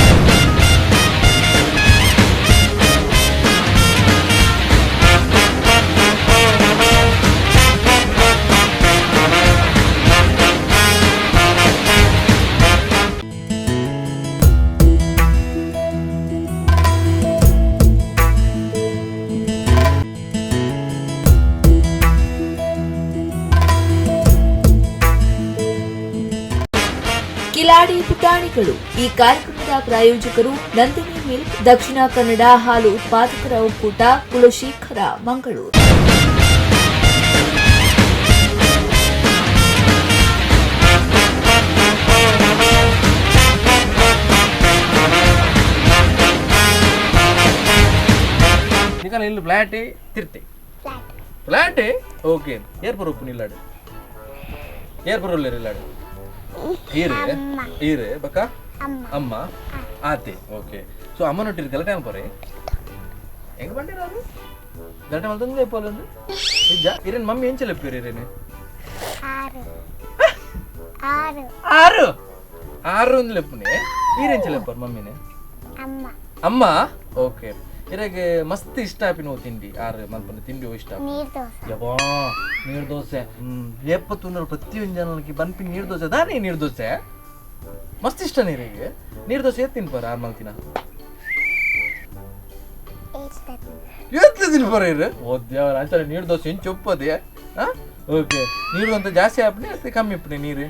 ಕಿಲಾಡಿ ಪುಟಾಣಿಗಳು ಈ ಕಾರ್ಯಕ್ರಮದ ಪ್ರಾಯೋಜಕರು ನಂದಿನಿ ಮಿಲ್ಕ್, ದಕ್ಷಿಣ ಕನ್ನಡ ಹಾಲು ಉತ್ಪಾದಕರ ಒಕ್ಕೂಟ, ಕುಲಶೇಖರ, ಮಂಗಳೂರು. ನಿಕಲ ಇಲ್ಲಿ ಫ್ಲಾಟೇ ತಿರ್ತೆ? ಫ್ಲಾಟ್. ಫ್ಲಾಟೇ, ಓಕೆ. ಏರ್ ಬರೋಪ್ಪು ನಿಲ್ಲಾಡು, ಏರ್ ಬರೋಲ್ಲ ಇಲ್ಲಾಡು. ಈರು ಈರು ಬಕ್ಕ? ಅಮ್ಮ. ಅಮ್ಮ ಆತೆ, ಓಕೆ. ಸೊ ಅಮ್ಮನೊಟ್ಟಿರು ಗಲಾಟೆ ಅನ್ಪರೆ ಹೆಂಗ್ ಬಂದಿರ? ಅದು ಗಲಾಟೆ ಮಲ್ತಂದ್ರೆ ಪೋಲಂದು ನಿಜ. ಇರೇನು ಮಮ್ಮಿ ಎಂಚ ಲೆಪ್ಪಿರಿ ಇರೇನು? ಆರು ಆರು. ಆರು ಆರು ಒಂದು ಲೆಪ್ಪುನೆ. ಈರೆಂಚ ಲೆಪ್ಪರು ಮಮ್ಮಿನೇ? ಅಮ್ಮ. ಅಮ್ಮ, ಓಕೆ. ಇರಾಗ ಮಸ್ತ್ ಇಷ್ಟ ಆಪಿನ ತಿಂಡಿ ಆರು ಮಲ್ಪನ ತಿಂಡಿ ಇಷ್ಟ? ನೀರು ದೋಸೆ. ಯಬ್ಬಾ, ನೀರು ದೋಸೆ. ಏಪ್ಪ ತುನ್ನರು ಪ್ರತಿಯೊಂದು ಜನಕ್ಕೆ ಬನ್ಪಿ ನೀರು ದೋಸೆ ದಾನೆ. ನೀರು ದೋಸೆ ಮಸ್ತ್ ಇಷ್ಟ ನೀರಿಗೆ. ನೀರು ದೋಸೆ ಏತ್ ತಿನ್ಪಾರ ಆರು ಮಲ್ತಿನ? ಏತ್ ತಿನ್ಪಾರ ಇರು? ಓ ದೇವರ, ಅಂಚನೆ ನೀರು ದೋಸೆ ಇಂಚು ಉಪ್ಪದೆ. ಹಾಂ, ಓಕೆ. ನೀರು ಅಂತ ಜಾಸ್ತಿ ಆಪ್ನೆ ಅತ್ತೆ ಕಮ್ಮಿ ಇಪ್ಪನೆ? ನೀರು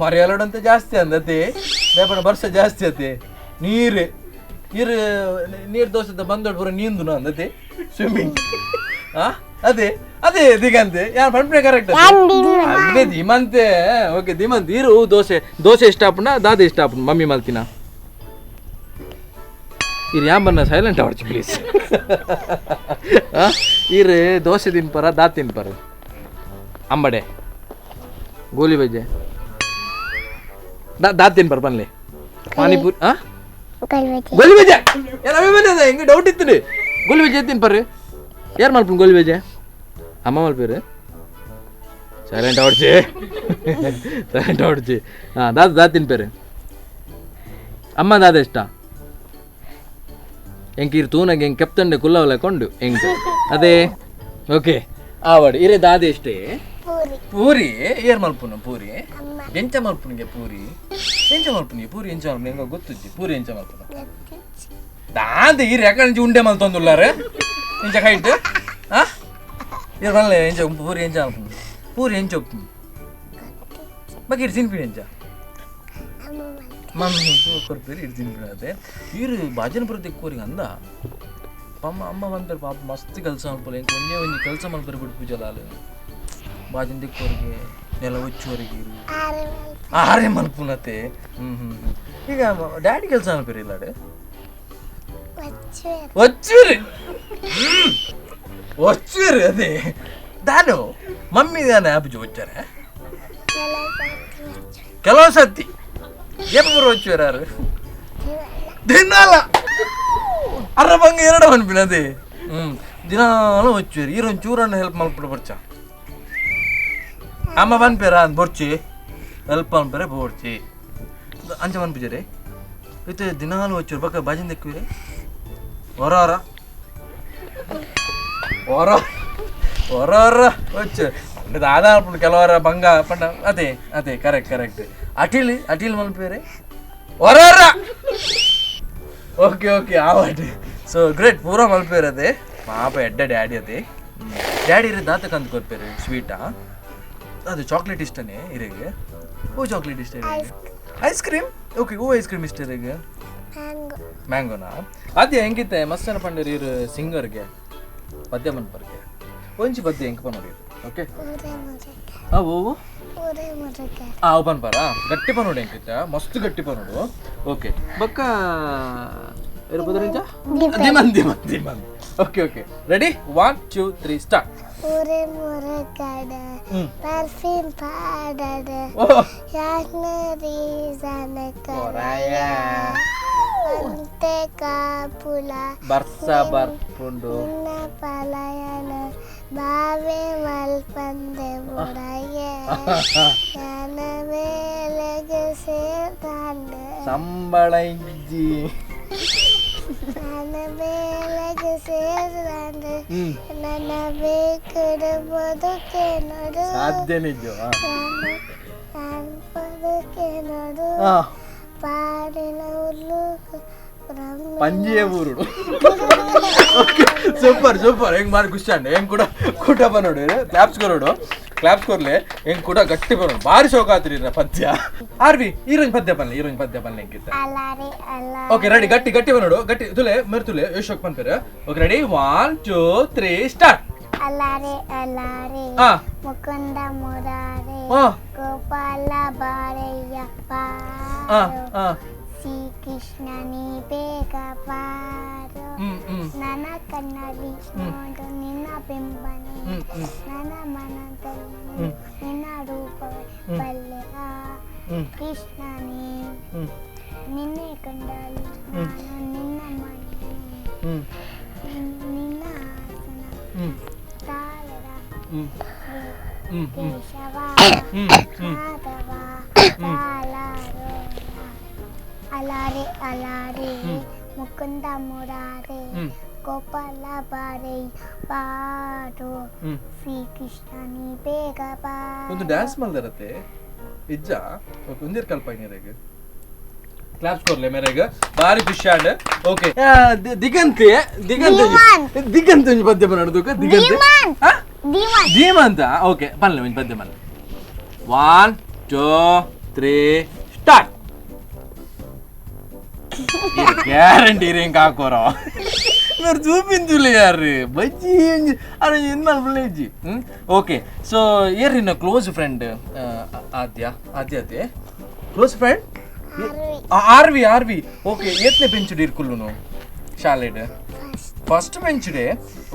ಮರೆಯಲಡಂತ ಜಾಸ್ತಿ ಅಂದತೆ, ದೇಪಣ ವರ್ಷ ಜಾಸ್ತಿ ಅತೆ. ನೀರು ನೀರು ನೀರು ದೋಸೆದ ಬಂದೋಡ್ ಪೂರ ನೀಂದುನ ಅಂದತೆ, ಸ್ವಿಮ್ಮಿಂಗ್. ಆ ಅದೇ ಅದೇ ದಿಗಂತೆ ಯಾರು ಪಂಪ್ನೆ ಕರೆಕ್ಟ್ ಅದೇ ಧಿಮಂತೆ. ಓಕೆ, ಧಿಮಂತ್. ಇರು ದೋಸೆ ದೋಸೆ ಇಷ್ಟ ಆಪುನ ದಾದ ಇಷ್ಟ ಆಪುನ ಮಮ್ಮಿ ಮಲ್ತಿನ? ಇರು ಯಾನ್ ಬನ್ನ ಸೈಲೆಂಟ್ ಅವಡ್ಚಿ ಪ್ಲೀಸ್. ಇರು ದೋಸೆ ತಿನ್ಪರ ದಾ ತಿನ್ಪರ? ಅಂಬಡೆ ಗೋಲಿ ಬಜ್ಜೆ ದಾ ದಾ ತಿನ್ಪರ ಬನ್ಲಿ? ಪಾನಿಪುರಿ? ಆ ಗೋಲಿ ಬಜ್ಜೆ ಏನ್ ಅವೇ ಬಂದಿದೆ? ಹೆಂಗೆ ಡೌಟ್ ಇತ್ತು. ಗೋಲಿ ಬಜ್ಜೆ ತಿನ್ಪರ್ರಿ? ಯಾರು ಮಲ್ಪುನ್ ಗೋಲಿ ಬಜ್ಜೆ? ಅಮ್ಮ ಮಲ್ಪೇರು? Silent ಅವಡ್ಚಿ, silent ಅವಡ್ಚಿ. ಹಾಂ, ದಾದ ದಾ ತಿನ್ಪೇರು ಅಮ್ಮ? ದಾದ ಇಷ್ಟ ಎಂಕ್? ಇರು ತೂನಾಗ ಹೆಂಗೆ ಕೆಪ್ತಂಡೆ ಕುಲ್ಲವಲ್ಲ ಕೊಂಡು ಎಂಕ್ ಅದೇ. ಓಕೆ, ಆವಡ್ ಇರೇ ದಾದ ಇಷ್ಟೇ? ಪೂರಿ. ಪೂರಿ ಏರ್ ಮಲ್ಪುನ ಪೂರಿ? ಅಮ್ಮ. ಎಂಚ ಮಲ್ಪುನಿಗೆ ಪೂರಿ? ಎಂಚ ಮಲ್ಪುನಿಗೆ ಪೂರಿ? ಎಂಚ ಮಲ್ಪುನ ಎಂಗ ಗೊತ್ತುಜ್ಜಿ. ಪೂರಿ ಎಂಚ ಮಲ್ಪುನ? ದಾದ ಇರು ಯಾಕಂಚಿ ಉಂಡೆ ಮಲ್ತೊಂದುಲ್ಲಾರೆ ಇಂಚ ಕೈಟ್. ಆ ಇರು ಮಲ್ಲೆ ಎಂಚ ಪೂರಿ? ಎಂಚ ಮಲ್ಪುನ ಪೂರಿ? ಎಂಚ ಒಪ್ಪು ಬಾಕಿ ಇರು ತಿನ್ಪಿಡಿ ಎಂಚ? ಮಮ್ಮಿ ಕೊರ್ಪೇರು, ಇರು ತಿನ್ಪಿಡಿ. ಅದೇ ಇರು ಭಜನೆ ಬರುತ್ತೆ ಕೋರಿಗೆ ಅಂದ ಅಮ್ಮ. ಅಮ್ಮ ಬಂತಾರೆ ಪಾಪ, ಮಸ್ತ್ ಕೆಲಸ ಮಲ್ಪಲ್ಲ. ಎಂಕ್ ಒಂಜೇ ಒಂಜಿ ಕೆಲಸ ಮಲ್ಪರೆ ಬಿಡು ಪೂಜಲಾಲು. ಬಾಜನ್ ದಿಕ್ಕೋರಿಗೆ ನೆಲ ಒಚ್ಚುವರೆಗೆ ಇರು ಆರೆ ಮಲ್ಪುನತೆ. ಹ್ಮ್ ಹ್ಮ್ ಹ್ಮ್. ಈಗ ಡ್ಯಾಡಿ ಕೆಲಸ ಮಲ್ಪೇರಿ ಇಲ್ಲಾಡೆ? ಒಚ್ಚುರಿ ಒಚ್ಚುರಿ ಅದೇ ದಾನು ಮಮ್ಮಿ ದಾನೆ ಆಪುಜಿ ಒಚ್ಚಾರೆ ಕೆಲವು ಸತಿ. ಏಪ ಬರೋ ಒಚ್ಚುವರ ಯಾರು? ದಿನಾಲ ಅರ್ರ ಬಂಗ ಎರಡು ಮನ್ಪಿನ ಅದೇ. ದಿನಾಲ ಒಚ್ಚುವರಿ. ಈರೊಂದು ಚೂರನ್ನು ಹೆಲ್ಪ್ ಮಲ್ಪಡು ಬರ್ಚ ಅಮ್ಮ ಪನ್ಪೇರ ಅಂದ್ ಬೊರ್ಚಿ ಹೆಲ್ಪ್ ಮನ್ಪೇರೆ ಬೋರ್ಚಿ ಅಂಚ ಮನ್ಪಿಜರೆ ಇತ್ತೆ ದಿನಾಲು ಒಚ್ಚುರು ಬಕ್ಕ ಬಾಜಿನ ದೆಕ್ಕುವಿರೆ ಹೊರ ಹೊರ ಹೊರ ಹೊರ ಹೊರ ಒಚ್ಚು ದಾದ ಮಲ್ಪುಂಡು ಕೆಲವರ ಬಂಗ ಪಂಡ. ಅದೇ ಅದೇ, ಕರೆಕ್ಟ್ ಕರೆಕ್ಟ್. ಅಟಿಲ್ ಅಟಿಲ್ ಮನ್ಪೇರೆ ಹೊರ ಹೊರ. ಓಕೆ ಓಕೆ, ಆವಟ್. ಸೊ ಗ್ರೇಟ್, ಪೂರ ಮಲ್ಪೇರ್ ಅದೇ. ಪಾಪ ಎಡ್ಡ ಡ್ಯಾಡಿ ಅದೇ. ಡ್ಯಾಡಿ ಇರೋ ದಾತ ಕಂದು ಕೊರ್ಪೇರು ಸ್ವೀಟಾ? ಅದು ಚಾಕ್ಲೇಟ್ ಇಷ್ಟನೇ ಇರೆಗೆ? ಓ ಚಾಕ್ಲೇಟ್ ಇಷ್ಟ ಇರೆಗೆ? Ice cream, okay. ಓ ಐಸ್ ಕ್ರೀಮ್ ಇಷ್ಟ ಇರೆಗೆ? ಮ್ಯಾಂಗೋನಾ? ಅದೇ ಹೆಂಗಿತ್ತೆ ಮಸ್ತ್ ಪಂಡರ್ ಇರು ಸಿಂಗರ್ಗೆ ಪದ್ಯ ಮನ್ಪರ್ಗೆ ಒಂಜಿ ಪದ್ಯ ಎಂಕ್ ಪನ್ನೋಡಿ. ಓಕೆ. ಆ ಓ ಆ ಓಪನ್ ಪರ ಗಟ್ಟಿ ಪನ್ನೋಡು ಎಂಕಿತ್ತ ಮಸ್ತ್ ಗಟ್ಟಿ ಪನ್ನೋಡು. ಓಕೆ, ಬಕ್ಕ ಇರ್ಬೋದ್ರಿಂಚ ದಿಮನ್ ದಿಮನ್ ದಿಮನ್. Okay okay, ready, 1 2 3 start. ಊರೇ ಮುರುಗಡ ಪರ್ಫ್ಯೂಮ್ ಪಾಡಡ ಯಾನ ರೀಸನ್ ಕರಯ ಅಂತೆ ಕಾಪುಲ ಬರ್ಸ ಬರ್ಪುಂಡು ನಿನ್ನ ಪಲಯನ ಬಾವೆ ಮಲ್ಪಂದೆ ಬುಡಯೆ ನನ್ನ ಬೇಲೆಗೆ ಸೇರ್ದಾಂಡ ಸಂಬಳ ಇಜ್ಜಿ ನನ್ನ ಬೇಲೆಗೆ ಸೇರ್ದಾಂಡ ನನ್ನ ಬೇಕಡ ಬದುಕೆ ನೋಡು ಸಾಧ್ಯ ನಿಜ ನಾನು ಬದುಕೆ ನೋಡು ಪಾಡಿನ ಉಲ್ಲುಕು ಪಂಜಿಯ ಊರುಡು. ಸೂಪರ್ ಸೂಪರ್ ಹೆಂಗ್ ಮಾರಿ ಖುಷಿ ಅಂಡ್ ಹೆಂಗ್ ಕೂಡ ಕೂಟ ಬನ್ನೋಡು ಕ್ಲಾಪ್ಸ್ ಕೊರೋಡು ಕ್ಲಾಪ್ಸ್ ಕೊರ್ಲೆ ಹೆಂಗ್ ಕೂಡ ಗಟ್ಟಿ ಬರೋಡು ಭಾರಿ ಶೋಕ ಆತ್ರಿ ಪದ್ಯ ಆರ್ವಿ ಈರೊಂಜ್ ಪದ್ಯ ಪನ್ಲೆ ಈರೊಂಜ್ ಪದ್ಯ ಪನ್ಲೆ ಹೆಂಗಿತ್ತ ಅಲಾರಿ ಅಲ್ಲ. ಓಕೆ ರೆಡಿ ಗಟ್ಟಿ ಗಟ್ಟಿ ಬನ್ನೋಡು ಗಟ್ಟಿ ತುಲೆ ಮೇರ್ ತುಲೆ ಯಶೋಕ್ ಪನ್ಪೇರು. Okay ready 1 2 3 start. ಅಲಾರಿ ಅಲಾರಿ Mukunda Murari Gopala ಬಾರಯ್ಯ ಬಾರೋ ಶ್ರೀಕೃಷ್ಣ ನೀ ಬೇಗ ಬಾರೋ ನನ್ನ ಕಣ್ಣಲ್ಲಿ ನೋಡು ನಿನ್ನ ಬಿಂಬನೆ ನನ್ನ ಮನದಲ್ಲಿ ನಿನ್ನ ರೂಪವೇ ಬಲ್ಲೆ ಕೃಷ್ಣನೇ ನಿನ್ನೆ ಕಂಡಲ್ಲಿ ನಾನು ನಿನ್ನ ಮನೆ ನಿನ್ನ ಆಸನ ತಾಳರ ಕೇಶವ ಮಾಧವ ತಾಳರೋ ಅಲಾರೆ ಅಲಾರೆ ಮುಕುಂದ ಮುರಾರೆ ಗೋಪಾಲ ಬಾರೆ ಬಾರೋ ಶ್ರೀಕೃಷ್ಣ ನೀ ಬೇಗ ಬಾ. ಒಂದು ಡ್ಯಾನ್ಸ್ ಮಲ್ದಿರತ್ತೆ ಇಜ್ಜ ಓಕೆ ಒಂದಿರ್ ಕಲ್ಪ ಮೇರೆಗ್ ಕ್ಲಾಪ್ಸ್ ಕೊರ್ಲೆ ಮೇರೆಗ್ ಭಾರಿ ಖುಷಿ ಆಂಡ್. ಓಕೆ ದಿಗಂತೆ ದಿಗಂತೆ ದಿಗಂತೆ ಒಂಜಿ ಪದ್ಯ ಬನ್ನೋಡು ದಿಗಂತೆ ಧೀಮಂತ. ಓಕೆ ಪನ್ಲೆ ಒಂಜಿ ಪದ್ಯ ಪನ್ಲೆ 1 2 3 ಸ್ಟಾರ್ಟ್. ಗ್ಯಾರಂಟಿ ರೇಂಕ್ ಹಾಕೋರೋ మీరు చూపించులే యారు బజ్జి అరే ఎన్నాళ్ళు ఇజ్జి. ఓకే సో ఏర్ నిన్న క్లోజ్ ఫ్రెండ్ ఆద్య ఆద్య అదే close friend RV RV. Okay ಏತ್ನೆ ಬೆಂಚುಡು ಇರ್ಕುಲ್ಲುನು ಶಾಲೆಡ್ ಫಸ್ಟ್ ಬೆಂಚುಡೆ.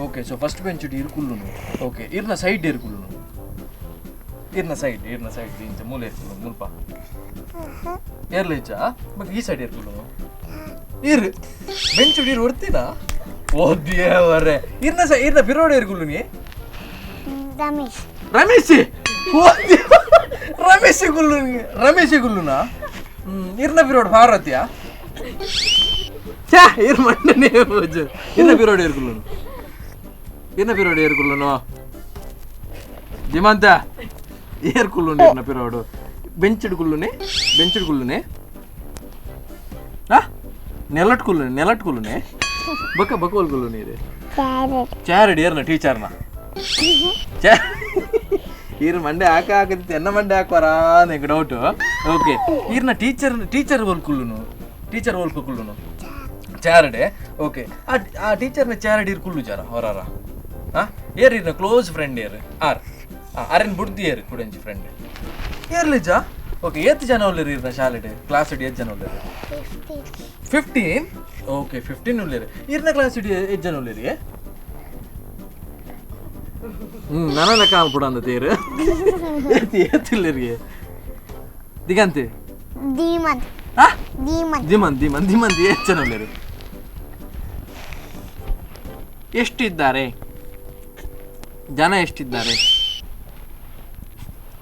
Okay so first ಬೆಂಚುಡು ಇರ್ಕುಲ್ಲುನು. Okay ಇರ್ನ ಸೈಡ್ ಇರ್ಕುಲ್ಲುನು ಇರ್ನ ಸೈಡ್ ಇರ್ನ ಸೈಡ್ ಇಂಚ ಮೂಲೆ ಇರ್ಕುಲ್ಲು ಮುಲ್ಪ ಏರ್ಲ ಇಜ್ಜ ಬಟ್ ಈ ಸೈಡ್ ಇರ್ಕುಲ್ಲುನು ಇರ್ ಬೆಂಚುಡು ಇರ್ ಒರ್ತಿನ ಓ ದೇವರೇ ಇರ್ನ ಸ ಇರ್ನ ಬಿರೋಡೆ ಇರ್ಕುಲ್ಲು ನೀ ರಮೇಶ್ ರಮೇಶ್ ಓ ರಮೇಶ್ ಗುಲ್ಲು ರಮೇಶ್ ಗುಲ್ಲುನಾ ಇರ್ನ ಬಿರೋಡ್ ಭಾರತಿಯ ಛೇ ಇರ್ ಮಂಡನೆ ಪೂಜೆ ಇರ್ನ ಬಿರೋಡ್ ಇರ್ಕುಲ್ಲುನು ಇರ್ನ ಬಿರೋಡ್ ಏರ್ಕುಲ್ಲುನು ಧಿಮಂತ ಏರ್ಕುಲ್ಲುನು ಇರ್ನ ಬಿರೋಡು ಬೆಂಚಿಡ್ ಗುಲ್ಲುನೆ ಬೆಂಚಿಡ್ ಗುಲ್ಲುನೆ ನೆಲಟ್ ಕುಲ್ಲುನೆ ನೆಲಟ್ ಕುಲ್ಲುನೆ ಬಕ್ಕ ಬಕೋಲ್ ಕುಲ್ಲುನೆ ಇದೆ ಚಾರಡಿ ಏರ್ನ ಟೀಚರ್ನ ಈರ್ ಮಂಡೆ ಹಾಕ ಹಾಕುತ್ತೆ ಎನ್ನ ಮಂಡೆ ಹಾಕುವಾರಾ ನಂಗೆ ಡೌಟು. ಓಕೆ ಈರ್ನ ಟೀಚರ್ ಟೀಚರ್ ಕುಲ್ಲುನು ಟೀಚರ್ ಓಲ್ಕು ಕುಲ್ಲುನು ಚಾರಡೆ. ಓಕೆ ಆ ಟೀಚರ್ನ ಚಾರಡಿ ಇರ್ ಕುಲ್ಲು ಜಾರ ಹೊರಾರ ಹಾಂ ಏರ್ ಇರ್ನ ಕ್ಲೋಸ್ ಫ್ರೆಂಡ್ ಏರ್ ಆರ್ ಅರೆನ್ ಬುಡ್ದಿ ಏರ್ ಕುಡಂಜಿ ಫ್ರೆಂಡ್ ಏರ್ಲಿಜ. ಓಕೆ ಏತ್ ಜನ ಉಳ್ಳೇರು ಇರ್ನ ಶಾಲೆಡೆ ಕ್ಲಾಸ್ ಏತ್ ಜನ ಉಳ್ಳೇರು? 15. ಓಕೆ 15 ಉಳ್ಳೇರು ಇರ್ನ ಕ್ಲಾಸ್ ಏತ್ ಜನ ಉಳ್ಳೇರಿ? ನನ್ನ ಲೆಕ್ಕ ಅನ್ಬಿಡ ಅಂದ ತೇರು ಏತಿಲ್ಲರಿಗೆ ದಿಗಂತೆ ಧೀಮಂತ್ ಧೀಮಂತ್ ಧೀಮಂತ್ ಧೀಮಂತ್ ಧೀಮಂತ್ ಏತ್ ಜನ ಉಳ್ಳೇರು? ಎಷ್ಟಿದ್ದಾರೆ ಜನ ಎಷ್ಟಿದ್ದಾರೆ?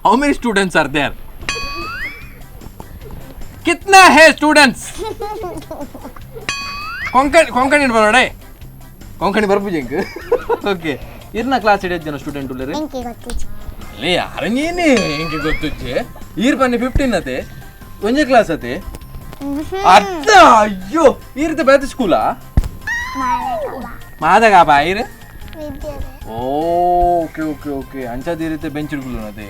How many students are there? ಕಿತ್ನಾ hey students? Konkani Konkani ಬರೋಡೆ ಕೊಂಕಣಿ ಬರ್ಪುಜೆಂಕ್. ಓಕೆ ಇರ್ನ ಕ್ಲಾಸ್ ಹಿಡಿಯೋದು ಜನ ಸ್ಟೂಡೆಂಟ್ ಉಳ್ಳೇರು? ಅಲ್ಲೇ ಯಾರ ನೀನೆ ಎಂಕೆ ಗೊತ್ತುಜ್ಜೆ ಈರ್ ಬನ್ನಿ 15 ಅತೆ ಒಂಜೆ ಕ್ಲಾಸ್ ಅತೆ ಅರ್ಧ. ಅಯ್ಯೋ ಈರ್ದ ಬೇತ ಸ್ಕೂಲಾ ಮಾದಗ ಬಾ ಈರ್? Okay okay okay ಅಂಚದಿರುತ್ತೆ bench ಕುಲ್ಲುನು ಅದೇ.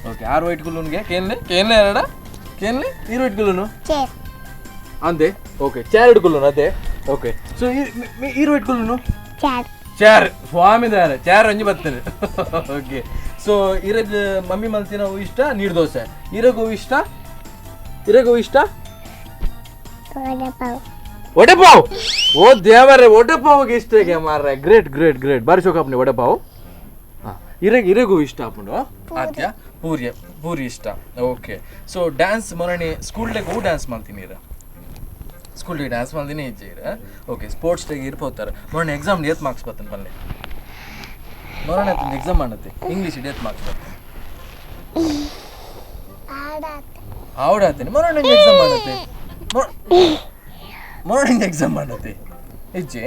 ಓಕೆ ಆರು ವೈಟ್ ಕುಲ್ಲುನ್ಗೆ ಕೇನ್ಲೆ ಕೇನ್ಲೆ ಎರಡ ಕೇನ್ಲೆ ಈರು ವೈಟ್ ಕುಲ್ಲುನು ಅಂದೆ. ಓಕೆ ಚೇರ್ ಹಿಡ್ಕೊಲ್ಲುನು ಅದೇ. ಓಕೆ ಸೊ ಈರು ವೈಟ್ ಕುಲ್ಲುನು ಚೇರ್ ಸ್ವಾಮಿದಾರೆ ಚೇರ್ ಒಂಜಿ ಬರ್ತೇನೆ. ಓಕೆ ಸೊ ಇರಗ್ ಮಮ್ಮಿ ಮಲ್ತಿನ ಹೂ ಇಷ್ಟ ನೀರು ದೋಸೆ ಇರಗೂ ಇಷ್ಟ ಇರಗೂ ಇಷ್ಟ ವಡೆಪಾವ್. ಓ ದೇವರೇ ವಡೆಪಾವ್ಗೆ ಇಷ್ಟ ಮಾರ್ರೆ great great great ಬಾರಿ ಶೋಕಪ್ನಿ ವಡೆಪಾವ್. ಹಾಂ ಇರಗ್ ಇರಗೂ ಇಷ್ಟ ಆಪುಂಡು ಆದ್ಯ ಪೂರಿ ಪೂರಿ ಇಷ್ಟ. Okay so dance ಮೊನ್ನೆ ಸ್ಕೂಲ್ ಡೇಗೆ ಹೂ ಡ್ಯಾನ್ಸ್ ಮಾಡ್ತೀನಿ ಇರ school day dance ಮಾಡ್ತೀನಿ ಇಜ್ಜೆ ಇರ. ಓಕೆ ಸ್ಪೋರ್ಟ್ಸ್ ಡೇಗೆ ಇರ್ಪೋತಾರೆ ಮೊನ್ನೆ ಎಕ್ಸಾಮ್ ಏತ್ ಮಾರ್ಕ್ಸ್ ಬರ್ತಾನೆ ಬನ್ನಿ ಮೊರನೆ ಎಕ್ಸಾಮ್ ಮಾಡತ್ತೆ English date marks ಬರ್ತದೆ. ಆವಡಾತೇನೆ ಮೊರನೆ ಎಕ್ಸಾಮ್ ಮಾಡತ್ತೆ, ಮೊರನೆ ಎಕ್ಸಾಮ್ ಮಾಡತ್ತೆ ಇಜ್ಜೆ.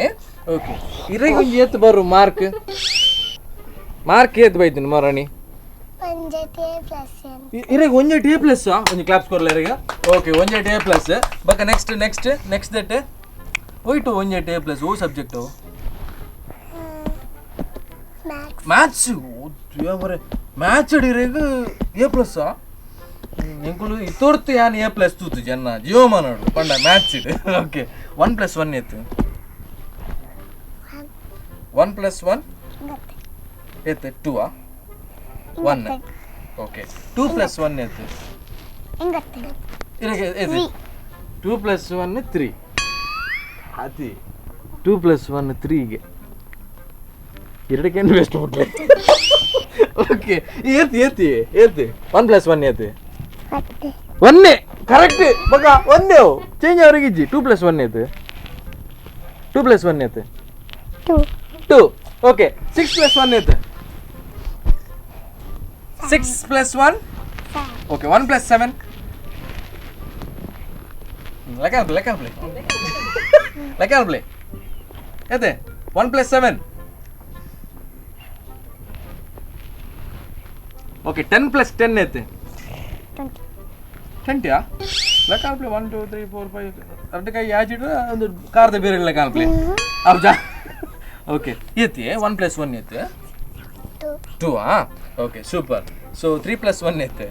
ಓಕೆ, ಇರೆಗ್ ಒಂಜಿ ಏತ್ ಬರು ಮಾರ್ಕ್? ಮಾರ್ಕ್ ಏತ್ ಬೈತೀನಿ ಮೊರಣಿ? ಇರೆಗ್ ಒಂಜೆ ಟೇ ಪ್ಲಸ್. ಒಂಜಿ ಕ್ಲಾಪ್ಸ್ ಕೊರ್ಲ ಇರೆಗ್. ಓಕೆ, ಒಂಜೆ ಟೇ ಪ್ಲಸ್. ಬೊಕ next next next that ಹೋಯ್ಟು ಒಂಜೆ ಟೇ plus. ಓ subject? Maths. ದೇವರೇ, ಮ್ಯಾಥ್ಸ್ ಇರೆಗ್ ಎ ಪ್ಲಸ್? ಎಂಕುಲು ಇತ್ತೊರ್ತು ಯಾನ್ ಎ ಪ್ಲಸ್ ತೂತು ಜನ ಜೀವಮಾನೋಡು ಪಂಡ ಮ್ಯಾಥ್ಸ್ ಇಡು. ಓಕೆ, 1 + 1 ಏತ್? 1 + 1 ಏತ್? 2 ಆ? 1. ಓಕೆ, 2 + 1 ಏತ್? ಏತ್? 2 + 1 3. ಅತಿ 2 + 1 3ಗೆ ಎರಡಕ್ಕೇನು ವೇಸ್ಟ್ ಬಿಟ್ಲೆ. ಓಕೆ, ಏತ್ ಏತಿ ಏತ್? 1 + 1 ಏತ್? 1. ಕರೆಕ್ಟ್ ಬಗ, ಒಂದೇ ಚೇಂಜ್ ಅವ್ರಿಗೆ ಇಜ್ಜಿ. 2 + 1 ಏತ್? 2 + 1 ಏತ್? 2. ಓಕೆ, 6 + 1 ಏತ್? 6 + 1. ಓಕೆ, 1 + 7. ಲೆಕ್ಕ ಲೆಕ್ಕ ಲೆಕ್ಕ ಪ್ಲೇ ಏತೆ? 1 + 7. ಓಕೆ, 10 + 10 ಏತೆ? 20. ಲೆಕ್ಕ ಪ್ಲೇ 1 2 3 4 5 ಎರಡು ಕೈ ಯಾಚಿಟ್ರೆ ಒಂದು ಕಾರ್ದ ಬೇರೆ ಲೆಕ್ಕ ಪ್ಲೇ ಹೌದಾ? ಓಕೆ, ಏತಿ? 1 + 1 ಏತೆ? 2. Okay, super. So 3 + 1 ಏತೆ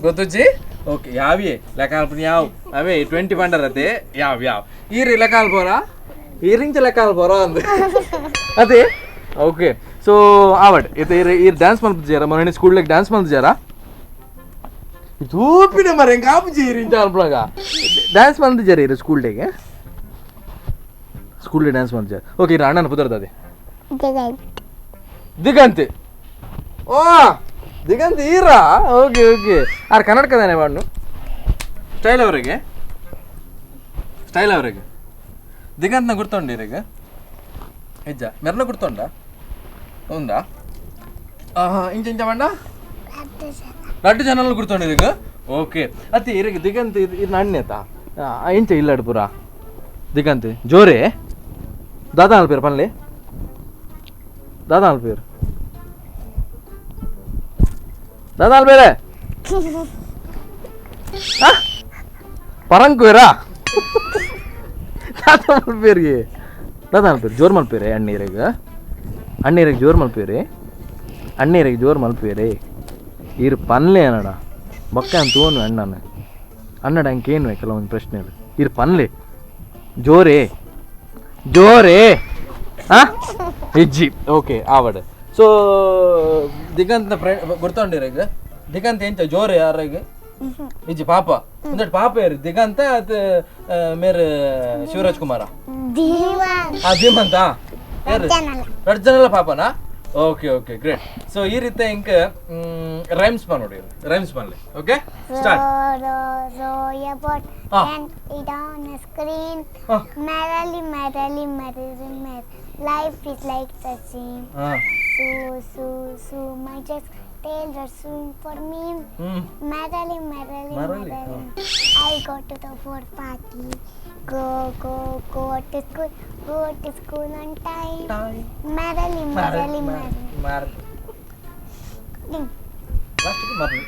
ಗೊತ್ತುಜ್ಜಿ? ಓಕೆ, ಯಾವೇ ಲೆಕ್ಕ ಯಾವ ಅವೇ 20 ಪಂಡರತೆ ಯಾವ ಯಾವ ಈರಿ ಲೆಕ್ಕ ಅಲ್ಬೋರಾ? ಈರಿಂಚ ಲೆಕ್ಕ ಅಲ್ಬೋರಾ ಅಂದು ಅದೇ. ಓಕೆ, ಸೊ ಆವಡ್ ಇತ್ತೆ ಈರ್ ಈರ್ ಡ್ಯಾನ್ಸ್ ಮಲ್ಪುಜಾರ? ಮೊನ್ನೆ ಸ್ಕೂಲ್ಗೆ ಡ್ಯಾನ್ಸ್ ಮಲ್ಪುಜಾರ? ತೂಪಿನ ಮರ ಹೆಂಗೆ ಆಪುಜಿ ಈರಿಂಚ ಅಲ್ಪಳಗ ಡ್ಯಾನ್ಸ್ ಮಲ್ತಿಜಾರ ಇರು ಸ್ಕೂಲ್ ಡೇಗೆ? School day dance ಮಲ್ತಿಜಾರ? Okay, ಇರು ಅಣ್ಣನ ಪುದರ್ದದೆ ದಿಗಂತ್. ಓ ದಿಗಂತ್ ಈರಾ? Okay okay, R ಕನ್ನಡಕದಾನೆ ಬಾಣ್ಣು ಸ್ಟೈಲ್ ಅವರಿಗೆ, ಸ್ಟೈಲ್ ಅವರಿಗೆ. ದಿಗಂತ್ನ ಗುರ್ತೊಂಡು ಇರಗ ಹೆಜ್ಜ ಮೆರ್ನ ಗುರ್ತೊಂಡ ಉಂದಾ? ಇಂಚ ಇಂಚ ಬಂಡ ರಡ್ಡು ಜನಲು ಗುರ್ತೊಂಡು ಇರಗ. ಓಕೆ, ಅತ್ತಿ ಇರಗ ದಿಗಂತ್ ಇದು ಅಣ್ಣೇತಾ ಇಂಚ ಇಲ್ಲಾಡು ಪೂರ ದಿಗಂತ್ ಜೋರೇ ದಾದಾ ಅಲ್ಪೇರು ಪನ್ಲೆ ದಾದಾ ಅಲ್ಪೇರು ದಾದಾ ಅಲ್ಪೇರೆ ಪರಂಕುವೇರಾ? ದಾದಾ ಮಲ್ಪೇರಿಗೆ ದಾದಾ ಅಲ್ಪೇರು ಜೋರು ಮಲ್ಪೇರೆ ಅಣ್ಣೀರಿಗೆ, ಅಣ್ಣೀರಿಗೆ ಜೋರು ಮಲ್ಪೇರೆ, ಅಣ್ಣೀರಿಗೆ ಜೋರು ಮಲ್ಪೇರೆ. ಈರು ಪನ್ಲೆ ಅನ್ನಡ ಬೊಕ್ಕ ತೋನು ಅಣ್ಣನ ಅಣ್ಣಡ ಅಂಕೇನು ಕೆಲವೊಂದು ಪ್ರಶ್ನೆ ಇರು ಪನ್ಲೆ ಜೋರೇ ಜೋರೇ ಹಾಂ ಇಜ್ಜಿ. ಓಕೆ, ಆವಡ್. ಸೊ ದಿಗಂತ್ನ ಫ್ರೆಂಡ್ ಗುರ್ತೊಂಡಿರ ಈಗ? ದಿಗಂತ ಎಂಚ ಜೋರೆ ಯಾರಾಗ ಇಜ್ಜಿ? ಪಾಪ ಒಂದೆರಡು ಪಾಪ ಏರಿ ದಿಗಂತ ಅದು ಮೇರೆ ಶಿವರಾಜ್ ಕುಮಾರ ಧೀಮಂತ ಯಾರು ಎರಡು ಜನಲ್ಲ ಪಾಪನಾ? Okay okay, great. So ಈ ರೀತಿ ಇಂಕ ರೈಮ್ಸ್ ಮಾ ನೋಡಿ, ರೈಮ್ಸ್ ಮಾಡಲಿ. Okay, start. Merrily, merrily, merrily, merrily, life is like the same. Sue, sue, sue, my dress, tailor sewing for me. Merrily, merrily, merrily, I go to the four party. Go, go, go to school, go to school on time. Merrily, merrily, merrily. Merrily. Last merrily.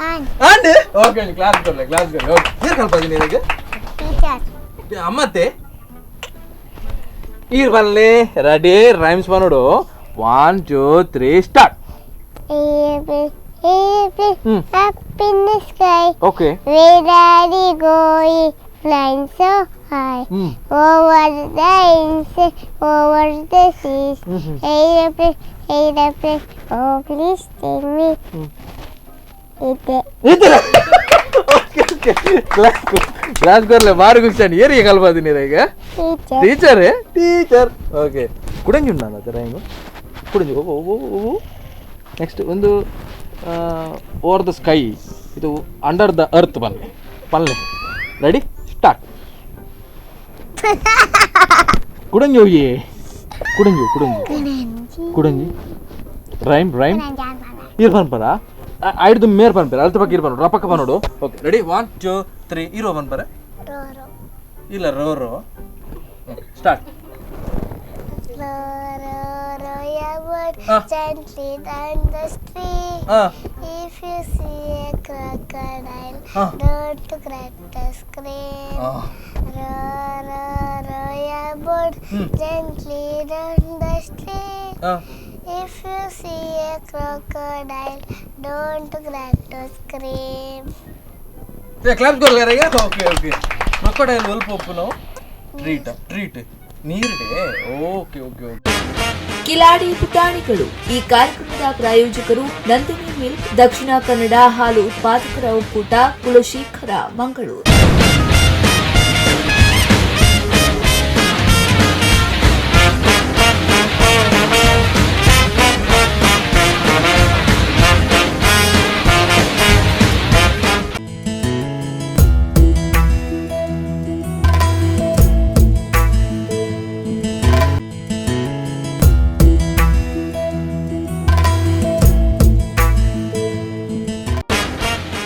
And. And. Okay, class ಕೊಡ್ಲೆ, class ಕೊಡ್ಲೆ. Okay, ಏನ್ ಕಲ್ಪದಿನಿ ನಿನಗೆ? Teacher. ಅಮ್ಮತ್ತೆ ಈರ್ ಬನ್ನಿ ready rhymes ಮಾಡೋಡು. 1 2 3 start. Up in the sky. Okay. Where are you going? Flying so high. Over the hills, over the seas. Aeroplane, aeroplane, oh please take me. ಇದೆ. Okay okay, class class ಕೊರ್ಲೆ ಬಾರಿ ಖುಷಿ. ಏರಿಗೆ ಕಲ್ಪದಿನಿ ಈಗ? Teacher teacher. Okay, ಕುಡಂಜಿ ಉಂಡ rhyme ಕುಡಂಜಿ. ಓ ಓ ಓ ನೆಕ್ಸ್ಟ್ ಒಂದು over the sky, ಇದು under the earth ಪನ್ಲೆ ಪನ್ಲೆ. Ready start. ಕುಡಂಜಿ ಹೋಗಿ. ಕುಡಂಜಿ ಕುಡಂಜಿ ಕುಡಂಜಿ ರೈಮ್ ರೈಮ್ ಇರ್ ಪನ್ಪರ ಐಡ್ದು ಮೇರ್ ಪನ್ಪರ ಅಲ್ತ ಪಕ್ಕ ಇರ್ ಪನ್ನೋಡು ರಪಕ್ಕ ಪನ್ನೋಡು. ಓಕೆ ರೆಡಿ 1 2 3 ಇರೋ ಪನ್ಪರ ಇಲ್ಲ rho rho. Okay start. Row, row, row your boat gently down the stream. If you see a crocodile, don't crack the scream. Row, row, row your boat gently down the stream. If you see a crocodile, don't crack the scream. Claps ಕೊರ್ಲೇರ ಈಗ. Okay okay. Crocodile ಒಲ್ಪ ಒಪ್ಪುನು treat treat ನೀರ್ಡೆ. Okay okay okay. Kiladi ಪುಟಾಣಿಗಳು ಈ ಕಾರ್ಯಕ್ರಮದ ಪ್ರಾಯೋಜಕರು ನಂದಿನಿ milk, Dakshina Kannada ಹಾಲು ಉತ್ಪಾದಕರ ಒಕ್ಕೂಟ, ಕುಲಶೇಖರ, ಮಂಗಳೂರು.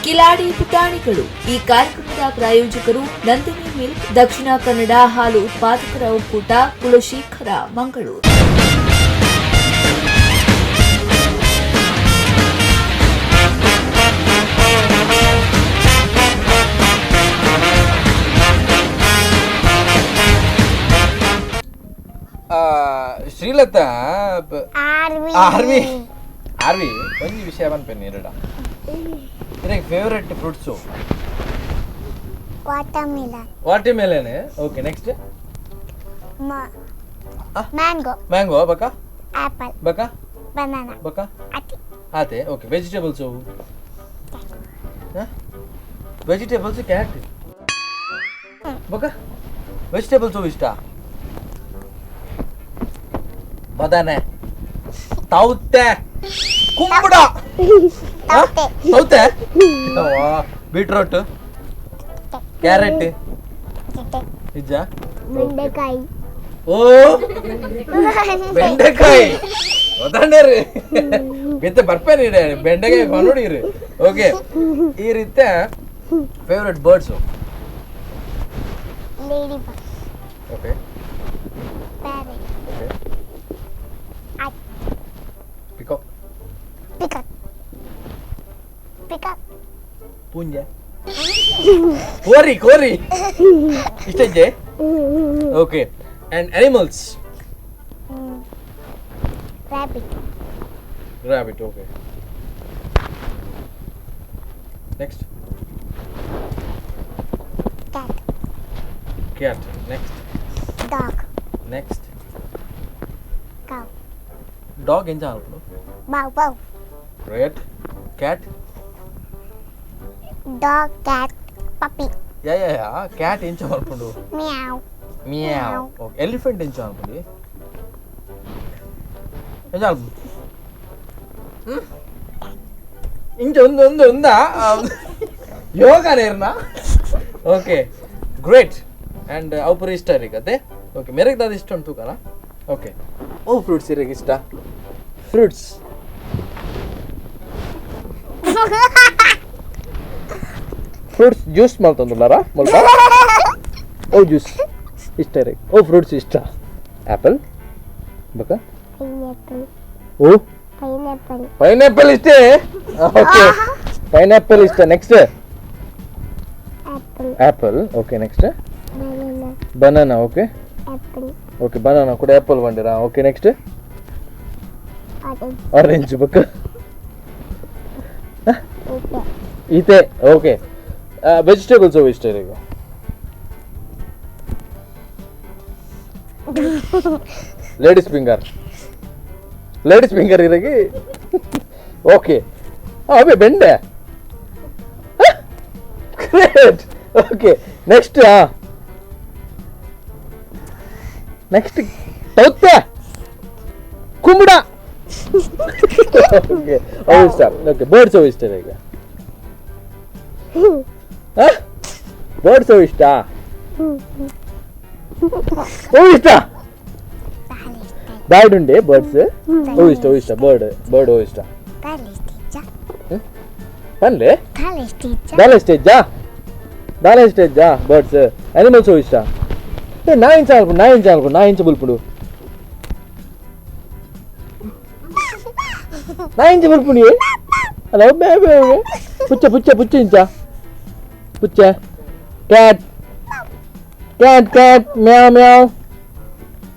ಕಿಲಾಡಿ ಪುಟಾಣಿಗಳು ಈ ಕಾರ್ಯಕ್ರಮದ ಪ್ರಾಯೋಜಕರು ನಂದಿನಿ ಮಿಲ್ಕ್, ದಕ್ಷಿಣ ಕನ್ನಡ ಹಾಲು ಉತ್ಪಾದಕರ ಒಕ್ಕೂಟ, Kulashekara, Mangaluru. Srilatha army army army ಒಂಜಿ ವಿಷಯ ಪನ್ಪೆನ್ ಎರಡ. ನಿನಗೆ favourite fruits? Watermelon. Watermelon. Okay next? Mango. Mango ಬಕ? ಆಪಲ್. ಬಕ? ಬನಾನಾ. ಬಕ? ಅತಿ. ಆತೆ. Okay vegetables? Vegetables carrot. ಬಕ ವೆಜಿಟೇಬಲ್ಸ್ ಇಷ್ಟ? ಬದನೆ, ತೌತೆ, ಕುಂಬುಡ, ಸೌತೆ, ಬೀಟ್ರೂಟ್, ಕ್ಯಾರೆಟ್, ನಿಜ, ಬೆಂಡೆಕಾಯಿ. ಓ ಬೆಂಡೆಕಾಯಿ ಒದಾಂಡೇರಿ ಬಿತ್ತೆ ಬರ್ಪೇನಿ ಬೆಂಡೆಕಾಯಿ ನೋಡಿರಿ. ಓಕೆ ಈ ರೀತಿ favourite birds? Lady bird. Okay. Parrot. Okay. Peacock. Peacock. Peacock. ಪೂಂಜೆ, ಕೋರಿ ಕೋರಿ ಇಷ್ಟ ಇದ್ದೆ. Okay and animals? Rabbit. Rabbit. Okay next? Cat. Cat. Next? Dog. Next? Cow. Dog ಎಂಚ ಅನ್ಪುಂಡು? Bow bow. Great. Cat? Dog, cat, puppy. Yeah yeah yeah. Cat ಎಂಚ ಅನ್ಪುಂಡು? Meow. Meow. Okay elephant ಎಂಚ ಅನ್ಪುಂಡು? ಎಂಚ ಅನ್ಪುಂಡು? ಇಂಚ ಒಂದು ಒಂದು ಒಂದಾ ಯೋಗನೇರ್ನಾ? Okay great. And ಅವು ಪೂರ ಇಷ್ಟ ಇರತ್ತೆ. ಓಕೆ ಮೇರೆಗೆ ದಾದ ಇಷ್ಟ ಉಂಟು ತೂಕನ. ಓಕೆ ಓ ಫ್ರೂಟ್ಸ್ ಇರಕ್ಕೆ ಇಷ್ಟ? Fruits fruits juice ಮಲ್ತೊಂದುಲ್ಲಾರ ಮುಲ್ಪ? ಓ ಜ್ಯೂಸ್ ಇಷ್ಟ ಇರಕ್ಕೆ. ಓ ಫ್ರೂಟ್ಸ್ ಇಷ್ಟ? ಆ್ಯಪಲ್ ಬಕ? ಪೈನಾಪಲ್. ಓ ಪೈನಾಪಲ್. ಪೈನಾಪಲ್ ಇಷ್ಟೇ. ಓಕೆ ಪೈನಾಪಲ್ ಇಷ್ಟ. Next? Apple. Apple. Okay next? Banana. Banana. Okay apple. Okay banana ಕೂಡ ಆ್ಯಪಲ್ ಬಂದಿರಾ. Okay next? Orange. Orange ಬಕ? ಓಕೆ. ಈತೆ. ಓಕೆ ವೆಜಿಟೇಬಲ್ಸ್ ಅವು ಇಷ್ಟ ಈಗ? Ladies finger. Ladies finger ಇರಗಿ. ಓಕೆ ಅವೇ ಬೆಂಡೆ. Great. Okay next? Next ತೌತೆ, ಕುಂಬುಡ. ಓಕೆ ಅವು ಇಷ್ಟ. ಓಕೆ ಬರ್ಡ್ಸ್ ಅವು ಇಷ್ಟ ಈಗ? ಬರ್ಡ್ಸ್ ಅವು ಇಷ್ಟ? ಓ ಇಷ್ಟ. Bird ಉಂಡೆ ಬರ್ಡ್ಸ್ ಓ ಇಷ್ಟ ಓ ಇಷ್ಟ ಬರ್ಡ್ ಬರ್ಡ್ ಓ ಇಷ್ಟ ಪನ್ಲೆ ದಾಲ ಇಷ್ಟ ಇಜ್ಜಾ ದಾಲ ಇಷ್ಟ ಇಜ್ಜಾ ಬರ್ಡ್ಸ್ ಅನಿಮಲ್ಸ್ ಓ ಇಷ್ಟ ನಾಯಿ ಇಂಚ ಅಲ್ಪುಂಡು ನಾಯಿ ಇಂಚ ಅಲ್ಪುಂಡು ನಾಯಿ ಇಂಚ ಬುಲ್ಪುಡು ನಾಯಿ ಇಂಚ ಬುಲ್ಪುಂಡು ಅಲ್ಲ ಪುಚ್ಚ ಪುಚ್ಚ ಪುಚ್ಚ ಇಂಚ ಪುಚ್ಚ cat cat cat ಮ್ಯಾವ್ ಮ್ಯಾವ್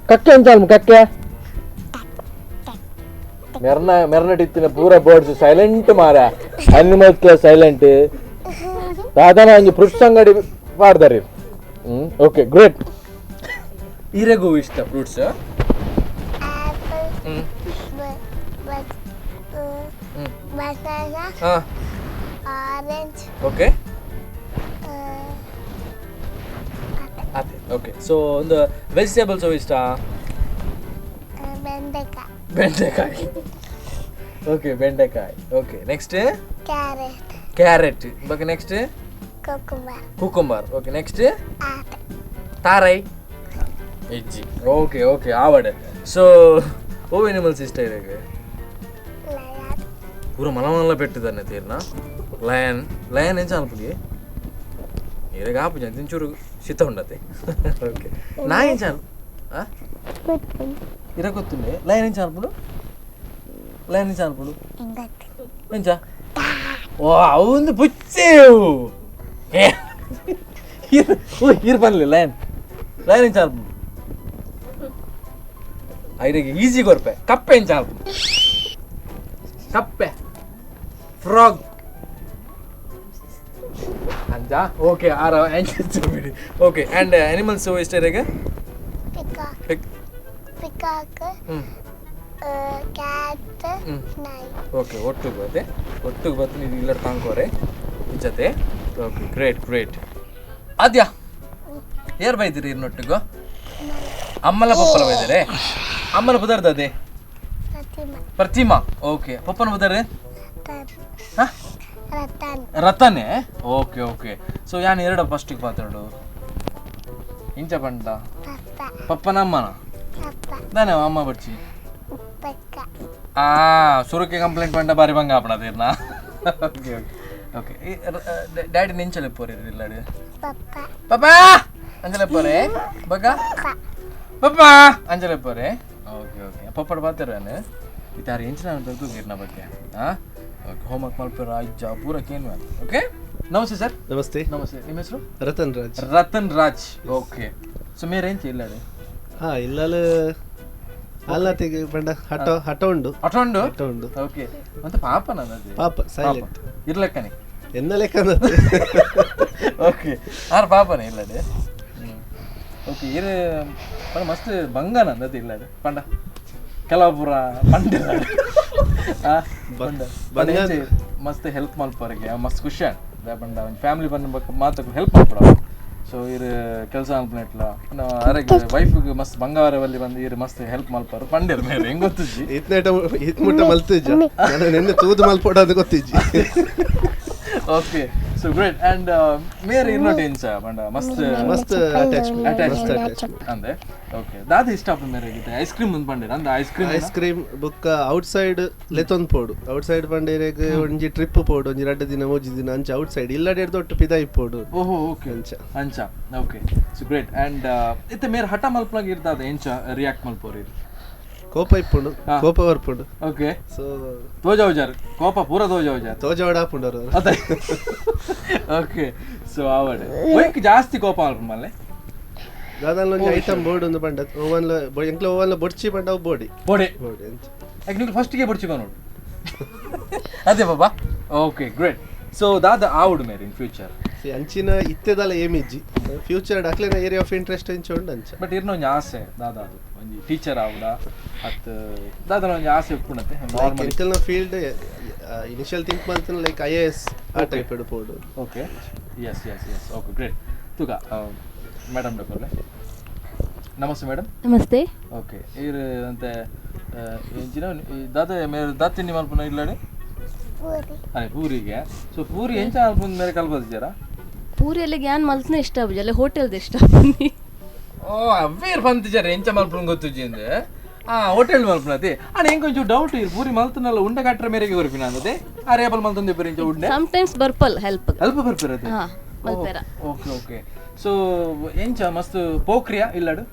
ಕಕ್ಕೆ ಇಂಚ ಅಲ್ಪ ಕಕ್ಕೆ ಮೆರ್ನ ಮೆರ್ನಟಿತ್ತಿನ ಪೂರ ಬರ್ಡ್ಸ್ ಸೈಲೆಂಟ್ ಮಾರ ಅನಿಮಲ್ಸ್ ಸೈಲೆಂಟ್ ದಾದಾನ ಒಂಜಿ ಫ್ರೂಟ್ಸ್ ಅಂಗಡಿ ಪಾಡ್ದಾರೆ ಓಕೆ ಗ್ರೇಟ್ ಇರೆಗೂ ಇಷ್ಟ ಫ್ರೂಟ್ಸ್ orange okay ಆತೆ ಓಕೆ ಸೊ ಒಂದು ವೆಜಿಟೇಬಲ್ಸ್ ಇಷ್ಟ ಬೆಂಡೆಕಾಯಿ ಬೆಂಡೆಕಾಯಿ ಓಕೆ ಬೆಂಡೆಕಾಯಿ okay next carrot carrot ಬಗ್ಗೆ next cucumber cucumber okay next ತಾರೈ ಇಜ್ಜಿ ಓಕೆ ಓಕೆ ಆವಡೆ ಸೊ ಓ ಎನಿಮಲ್ಸ್ ಇಷ್ಟ ಇರಗೆ ಪೂರ ಮಲಮಲ್ಲ ಪೆಟ್ಟಿದ್ದಾನೆ ತೀರ್ನ ಲಯನ್ ಲಯನ್ ಎಂಚ ಅನ್ಪುಗೆ ಇರಗ ಆಪುಜ ಒಂಚೂರು ಶೀತ ಉಂಡತೆ ಓಕೆ ನಾಯಿ ಎಂಚ ಇರ ಗೊತ್ತುಂಡೆ ಲಯನ್ ಎಂಚ ಅನ್ಪುಡು ಲಯನ್ ಎಂಚ ಅನ್ಪುಡು ಎಂಚ ಓ ಅವಂದು ಪುಚ್ಚೇವು ಓ ಇರ್ ಪನ್ಲೆ ಲಯನ್ ಲಯನ್ ಎಂಚ ಅನ್ಪುಡು ಐರಿಗೆ ಈಸಿ ಕೊರ್ಪೆ ಕಪ್ಪೆ ಎಂಚ ಅನ್ಪುಡು ಕಪ್ಪೆ ಫ್ರಾಗ್ ಅಂಜಾ okay R ಬಿಡಿ okay and animals ಇಷ್ಟ ಇರಗೆ peacock peacock cat ನಾಯಿ ಓಕೆ ಒಟ್ಟಿಗೆ ಬತ್ತೆ ಒಟ್ಟಿಗೆ ಬತ್ತೆ ನೀವು ಇಲ್ಲ ತಾಂಕೋರೆ ಜೊತೆ okay great great ಆದ್ಯಾ ಏರ್ ಬೈದಿರಿ ಇನ್ನೊಟ್ಟಿಗೂ ಅಮ್ಮಲ ಪಪ್ಪಲ ಬೈದರೆ ಅಮ್ಮನ ಪುದರ್ದ ಅದೇ ಪ್ರತಿಮಾ ಓಕೆ ಪಪ್ಪನ ಪುದರ್ ರತನೆ okay okay so ಯಾನ್ ಎರಡು ಫಸ್ಟಿಗೆ ಮಾತಾಡು ಇಂಚ ಪಂಡ ಪಪ್ಪನ ಅಮ್ಮನ ದಾನೆ ಅಮ್ಮ ಬಡ್ಚಿ ಆ ಸುರುಕೆ ಕಂಪ್ಲೇಂಟ್ ಪಂಡ ಬಾರಿ ಬಂಗ ಆಪಣ ತೀರ್ನ okay okay okay daddy ನಿಂಚಲೆ ಪೋರಿ ಇಲ್ಲಾಡಿ ಪಪ್ಪ ಅಂಜಲೆ ಪೋರೆ ಬಗ್ಗ ಪಪ್ಪ ಅಂಜಲೆ ಪೋರೆ ಓಕೆ ಓಕೆ ಪಪ್ಪಡ ಬಾತಾರ ಇತಾರ ಎಂಚಿನ ಗಿರ್ನ ಬಗ್ಗೆ ಹಾಂ ಓಕೆ ಹೋಮ್ವರ್ಕ್ ಮಲ್ಪೆರ ಅಜ್ಜ ಪೂರ ಕೇನ್ ಓಕೆ ನಮಸ್ತೆ ಸರ್ ನಮಸ್ತೆ ನಮಸ್ತೆ ನಿಮ್ಮ ಹೆಸರು ರತನ್ ರಾಜ್ ರತನ್ ರಾಜ್ ಓಕೆ ಸೊ ಮೇರೆ ಎಂಚ ಇಲ್ಲಾಡಿ ಹಾ ಇಲ್ಲಲ್ ಅಲ್ಲತಿಗೆ ಪಂಡ ಹಠ ಹಠ ಉಂಡು ಹಠ ಉಂಡು ಹಠ ಉಂಡು ಓಕೆ ಮತ್ತೆ ಪಾಪ ನನ್ನದು ಪಾಪ ಸೈಲೆಂಟ್ ಇರ್ಲಕ್ಕನೆ ಎನ್ನ ಲೆಕ್ಕ ಓಕೆ ಆರ್ ಪಾಪನೇ ಇಲ್ಲಡೆ ಓಕೆ ಇರು ಪಂಡ ಮಸ್ತ್ ಬಂಗ ನಂದದು ಇಲ್ಲಡೆ ಪಂಡ ಕೆಲವು ಪೂರ ಪಂಡಿಲ್ಲ ಪಂಡ ಮಸ್ತ್ ಹೆಲ್ಪ್ ಮಲ್ಪವರಿಗೆ ಮಸ್ತ್ ಖುಷಿ ಪಂಡ ಒಂಜಿ ಫ್ಯಾಮಿಲಿ ಬಂದ ಮಾತಕ್ಕೆ ಹೆಲ್ಪ್ ಮಲ್ಪಡ ಸೊ ಇರು ಕೆಲಸ ಮಲ್ಪನೆಟ್ಲ ಅರೆಗೆ ವೈಫ್ಗೆ ಮಸ್ತ್ ಬಂಗಾರವಲ್ಲಿ ಬಂದು ಇರು ಮಸ್ತ್ ಹೆಲ್ಪ್ ಮಲ್ಪಾರು ಪಂಡಿರ್ ಮೇಲೆ ಹೆಂಗ್ ಗೊತ್ತಿಜ್ಜಿ ಇತ್ನೇಟ ಇತ್ ಮುಟ್ಟ ಮಲ್ತಿಜ್ಜ ನಾನು ನಿನ್ನೆ ತೂದು ಮಲ್ಪೋಡ ಅದು ಗೊತ್ತಿಜ್ಜಿ okay so great and ಮೇರ್ ಇನ್ನೊಟ್ಟು ಎಂಚ ಪಂಡ ಮಸ್ತ್ ಮಸ್ತ್ ಅಟ್ಯಾಚ್ಮೆಂಟ್ ಮಸ್ತ್ ಅಟ್ಯಾಚ್ಮೆಂಟ್ ಅಂದೆ ಓಕೆ ದಾದ ಇಷ್ಟ ಆಪುಂಡು ಮೇರೆಗೆ ಐಸ್ ಕ್ರೀಮ್ ಒಂದು ಪಂಡಿರ ಅಂದ ice cream ice cream ಬೊಕ್ಕ ಔಟ್ ಸೈಡ್ ಲೆತೊಂದು ಪೋಡು ಔಟ್ ಸೈಡ್ ಪಂಡೇರೆಗ್ ಒಂಜಿ ಟ್ರಿಪ್ ಪೋಡು ಒಂಜಿ ರಡ್ಡ್ ದಿನ ಮೂಜಿ ದಿನ ಅಂಚ ಔಟ್ ಸೈಡ್ ಇಲ್ಲಡೆ ದೊಟ್ಟು ಪಿದಾಯಿ ಪೋಡು ಓಹೋ ಓಕೆ ಅಂಚ ಅಂಚ okay so great and ಇತ್ತೆ ಮೇರ್ ಹಠ ಮಲ್ಪನಾಗ ಇರ್ತಾದ ಎಂಚ ರಿಯಾಕ್ಟ್ ಮಲ್ಪೋರಿ ಕೋಪ ಇಪ್ಪುಂಡು ಕೋಪ ಬರ್ಪುಂಡು ಓಕೆ ಸೊ ತೋಜಾವುಜಾರ್ ಕೋಪ ಪೂರ ತೋಜಾವುಜಾರ್ ತೋಜಾವಡ ಆಪುಂಡು ಅವರು ಅದೇ ಓಕೆ ಸೊ ಆವಡೆ ಒಯ್ಕ್ ಜಾಸ್ತಿ ಕೋಪ ಮಲ್ಪು ಮಲ್ಲೆ ದಾದಾಲ ಒಂಜಿ ಐಟಮ್ ಬೋರ್ಡ್ ಒಂದು ಪಂಡ ಓವನ್ಲ ಎಂಕ್ಲ ಓವನ್ಲ ಬೊಡ್ಚಿ ಪಂಡ ಅವು ಬೋಡಿ ಬೋಡೆ ಬೋಡಿ ಅಂಚ ಯಾಕೆ ನೀವು ಫಸ್ಟಿಗೆ ಬೊಡ್ಚಿ ನೋಡು ಅದೇ ಬಾಬಾ okay great so ದಾದ ಆವುಡು ಮೇರ್ in future C ಅಂಚಿನ ಇತ್ತೆದಲ್ಲ ಏಮಿಜ್ಜಿ ಫ್ಯೂಚರ್ ಅಕ್ಲೆನ area of interest ಇಂಚ ಉಂಡು ಅಂಚ ಬಟ್ ಇರ್ನ ಒಂಜಿ ಆಸೆ ದಾದ ಅದು ಒಂಜಿ ಟೀಚರ್ ಆವುಡ ಅತ್ ದಾದನ ಒಂಜಿ ಆಸೆ ಉಪ್ಪುಣತೆ ನಾರ್ಮಲಿ ಎಂಕಲ್ನ field initial think ಮಲ್ತನ like I A S ಆ ಟೈಪ್ ಪೋಡು okay yes yes yes okay great ತೂಕ ಮೇಡಮ್ ಡಾಕ್ಟರ್ಲೆ ನಮಸ್ತೆ ಮೇಡಮ್ ನಮಸ್ತೆ ಓಕೆ ಇರ್ ಅಂತೆ ಎಂಚಿನ ದಾದ ಮೇರೆ ದಾತಿಂಡಿ ಮಲ್ಪುನ ಇಲ್ಲಡೆ ಪೂರಿ ಅರೆ ಪೂರಿಗೆ ಸೊ ಪೂರಿ ಎಂಚ ಮಲ್ಪುನ ಮೇರೆ ಕಲ್ಪದಿದ್ದಾರಾ ಪೂರಿ ಎಲ್ಲ ಯಾನ್ ಮಲ್ತನ ಇಷ್ಟ ಆಪುಜಿ ಅಲ್ಲ ಹೋಟೆಲ್ದ ಇಷ್ಟ ಆಪುನಿ ಓ ಅವ್ವೇರ್ ಪಂತಿಜಾರ ಎಂಚ ಮಲ್ಪುನ ಗೊತ್ತುಜ್ಜಿ ಅಂದೆ Hotel ಮಲ್ಪನತಿ ಅಣ್ಣ ಎಂಕ್ ಒಂಚೂರು ಡೌಟ್ ಇರು ಪೂರಿ ಮಲ್ತನಲ್ಲ ಉಂಡೆ ಕಟ್ಟರೆ ಮೇರೆಗೆ ಕೊರ್ಪಿನ ಅಂದದೆ ಆ ರೇಪಲ್ ಮಲ್ತೊಂದು ಇಪ್ಪರು ಇಂಚ ಉಂಡೆ ಸಮ್ ಟೈಮ್ಸ್ ಬರ್ಪಲ್ ಹೆಲ್ಪ್ ಹೆಲ್ಪ್ ಬರ್ಪಿರತ್ತೆ ಹಾ ಮಲ್ಪೆರ. Okay okay. So ಎಂಚ ಮಸ್ತ್ ಪೋಕ್ರಿಯಾ ಇಲ್ಲಡು?